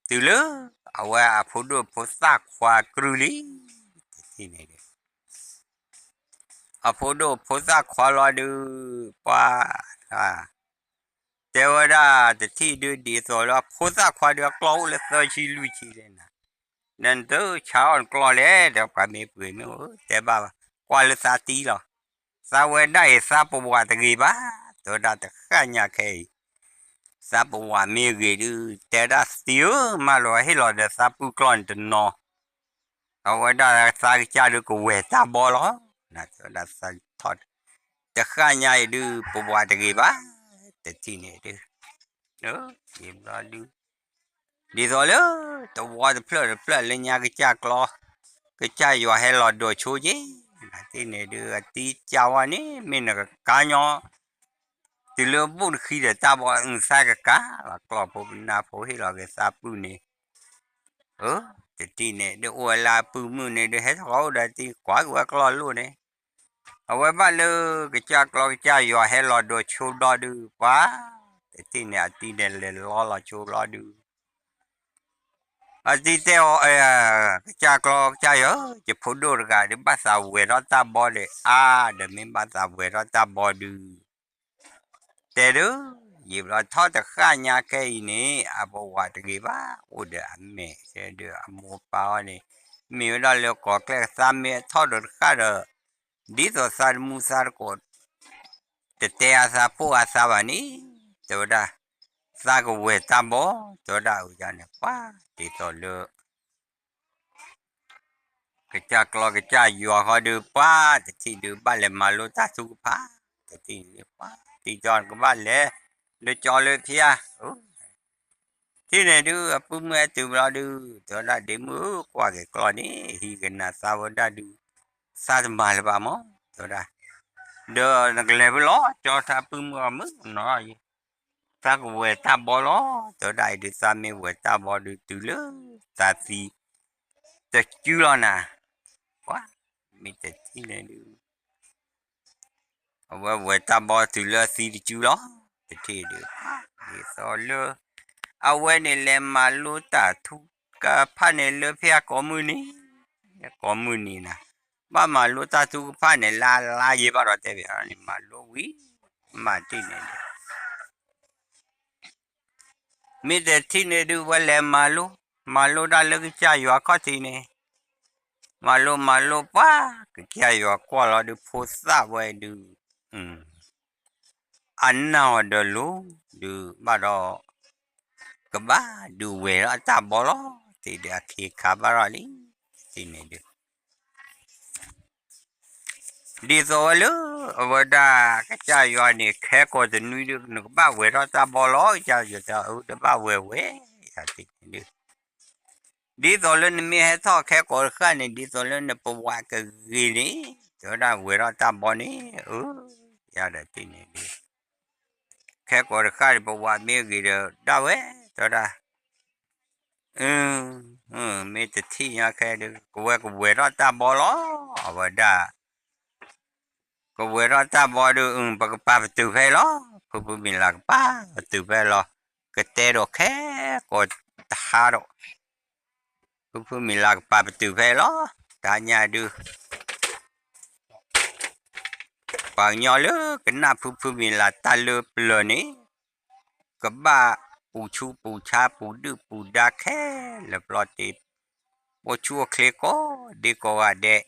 တုၤလၢ အဝဲအဖိဒိၣ်ဖိသၣ်ခွါကြုးလံ တထံၣ်န့ၣ်ဒုး အဖိဒိၣ်ဖိသၣ်ခွါလီၤဒုး ပှၤ တဲဝဲဒၣ်တထံၣ်ဒုး ဒ်သိးလၢအဖိသၣ်ခွါဒုး အကျီၢ်အိၣ်လၢသၢဆံလွံၢ်ဆံလဲၣ်နၤ နတဆါအီၣ်နကျီၢ်လဲၣ် ဒီးပှၤမ့ၢ်ပှ့ၤမ့ၢ်အိၣ် တဲဘၣ်ဘၣ် ကွၢ်လၢသးတံၤလီၤ သးဝဲဒၣ်အံၤ သးပဝးတဂ့ၤဘၣ် တဲဝဲဒၣ်တဃၣ်ညါခဲအံၤ သးပဝးမ့ၢ်ဂ့ၤဒုး တဲဒၣ်သံဧၢ မၢလီၤဟ့ၣ်လီၤဒီးသးပုၢ်ကျီၢ်န့ၣ်တနီၤ အဝဲဒၣ်သးကစၢ်ဒုးကဝဲၢ်တၢ်ဘီလီၤ နတဲဝဲဒၣ်သးထီၣ် တဃၣ်ညါအံၤဒုး ပဝးတဂ့ၤဘၣ် တထံၣ်န့ၣ်ဒုး ယံာ်ဘျီဒုး ဒ်သိးလၢ တဝီတဖျၢၣ်တဖျၢၣ်လၢညါကစၢ်ကျီ ကစၢ်ယွၤဟဲလီၤဒိးဆိက့ၤ နသ့ၣ်န့ၣ်ဒုး အတံၤကၢ်ဝဲန့ၣ် မ့ၢ်နကကါညီ တုၤလၢဘူၣ်တဃံဒီးတၢ်ဘီ အုၣ်သၣ်ကကါလီၤ ကျီၢ်ဖိပနၢ်ဖိဟ့ၣ်လီၤက့ၤသးပုၢ်န့ၣ် အၢ တထံၣ်န့ၣ်ဒုး အိၣ်ဝဲလၢအပုၢ်မုၣ်န့ၣ်ဒုး ဟဲထီၣ်အိၣ်ဒီးတံၤ ကွၢ်က့ၤဝဲကျီၢ်လိၣ်န့ၣ် အဝဲဘၣ်လၢ ကစၢ်ကျီကစၢ်ယွၤဟဲလီၤဒိးဆိဘျီဒုး ပှၤ တထံၣ်န့ၣ် အတံၤန့ၣ်လဲၤလီလီၤဆိဘျီဒုး အတံၤတဲအီၤ ကစၢ်ကျီကစၢ်ယွၤဧၢ ယဖိဒိၣ်တဂၤဒုး ဘၣ်သးဝဲၤထီၣ်တၢ်ဘီဒီး အါ ဒီးမ့ၢ်ဘၣ်သးဝဲၤထီၣ်တၢ်ဘီဒုး တဲဒုး ယံာ်ဘျီထီၣ်တဃၣ်ညါခဲအံၤန့ၣ် အပဝးတဂ့ၤဘၣ် အိၣ်ဒီးအမဲာ် တဲဒုး အမိၢ်ပၢ်အီၤန့ၣ် မ့ၢ်ဝဲဒၣ်လၢကီၢ်ကျဲၢ်သးမ့ၢ်ထီၣ်ဒီးတဃၣ်ဒီး ဒ်သိးသးတမူသးတကိး တတဲအသးပိာ်အသးဘၣ်န့ၣ် တဲဝဲဒၣ် သးကဝဲၤတၢ်ဘီ တဲဝဲဒၣ်အန့ၣ် ပှၤ ဒ်သိးလၢ ကစၢ်ကျီကစၢ်ယွၤဃီဒုး ပှၤ တထံၣ်ဒုး ဘၣ်လဲၤမၤလိတၢ်ထုကဖၣ် တထံၣ်ဒုး ပှၤ တံၤကီကဘၣ်လဲၤ လၢကၠီလၢဖၠါ ထံၣ်န့ၣ်ဒုး အပုၢ်မုၣ်အဲၣ်တုၤဘျီဒုး တဲဝဲဒၣ်ဒ့မုၣ်ဧၢ ကွၢ်က့ၤကျီၢ်န့ၣ် ဟံးကနၤသးဝဲဒၣ်ဒုး သးတမၤလၢၤဘၣ်မး တဲဝဲဒၣ် ဒီးနကလဲၤဖဲလဲၣ် ကၠီထါပုၢ်မုၣ်အီၤမုၣ်နီၤ သးကဝဲၤတၢ်ဘီလီၤ တဲဝဲဒၣ်အံၤဒုး သးမ့ၢ်ဝဲၤတၢ်ဘီဒုး တုၤလၢသးသံ တစုလီၤနၤ ပှၤ မ့ၢ်တထံၣ်န့ၣ်ဒုး အဝဲဝဲၤတၢ်ဘီတုၤလၢအသံတစုလီၤ တထံၣ်ဒုး ဒ်သိးလၢ အဝဲန့ၣ်လဲၤမၤလိတၢ်ထုကဖၣ်န့ၣ်လၢဖဲအကိးမုၢ်နံၤ ကိးမုၢ်နံၤနၤ ဘၣ်မၤလိတၢ်ထုကဖၣ်န့ၣ် လါလါယံၤဘၣ်ဒီးတဲဘၣ်န့ၣ် မၤလိဝံၤ မၤတံၢ်န့ၣ်ဒုး မ့ၢ်တထံၣ်န့ၣ်ဒုး ဝဲလဲၤမၤလိ မၤလိတၢ်လၢကစၢ်ယွၤခီၣ်ထံးန့ၣ် မၤလိမၤလိပှၤ ကစၢ်ယွၤကွၢ်လီၤဒုး ဖိသၣ်ဝဲဒုး အနၢ်အီၤဒီးလိၤ ဒုးဘၣ်ဒီး ကဘၣ်ဒုးဝဲၤလီၤအတၢ်ဘီလီၤ တထံၣ်ဒုး အခ့အခါဘၣ်ထီၣ်လံ တထံၣ်န့ၣ်ဒုး ဒ်သိးဝဲလၢ အဝဲဒၣ်ကစၢ်ယွၤန့ၣ် ခဲကိာ်တနွံဒုး နကဘၣ်ဝဲၤထီၣ်တၢ်ဘီလီၤ ကစၢ်ယွၤတဲအၢ တဘၣ်ဝဲၤဝဲၤ ယၤတန့ၣ်ဒုး ဒ်သိးလၢနမ့ၢ်ဟဲထီၣ်ခဲကိာ်တဃၣ်န့ၣ် ဒ်သိးလၢနပဝးကဂ့ၤန့ၣ် တဲဝဲဒၣ်ဝဲၤထီၣ်တၢ်ဘီန့ၣ် အၢ ယၤဒီးတန့ၣ်ဒုး ခဲကိာ်တဃၣ်န့ၣ် ပဝးမ့ၢ်ဂ့ၤဒီးဒၣ်ဝဲ တဲဝဲဒၣ် အ မ့ၢ်တထံၣ်ညါခဲဒုး ကဝဲကဝဲၤထီၣ်တၢ်ဘီလီၤ အဝဲဒၣ် ကဝဲၤထီၣ်တၢ်ဘီဒုး ပကပာ်ပတုာ်ဖဲလီၤ ဖုဖုမံၤလၤကပာ်ပတုာ်ဖဲလီၤ ကတဲဒီးခဲကိာ်တဟါဒီး ဖုဖုမံၤလၤကပာ်ပတုာ်ဖဲလီၤ တၢ်ညါဒုး ပှၤကညီလၢကနၣ်ဖုဖုမံၤလၤတၢ်လၢပျၢၤန့ၣ် ကဘၣ်ပူၤဆူပူၤဆါပူၤဒုၣ်ပူၤဒါခဲလၢာ်ပျီတ့ အိၣ်ဆူၣ်အိၣ်ချ့ကိးဒ့ကိးဂၤဒဲး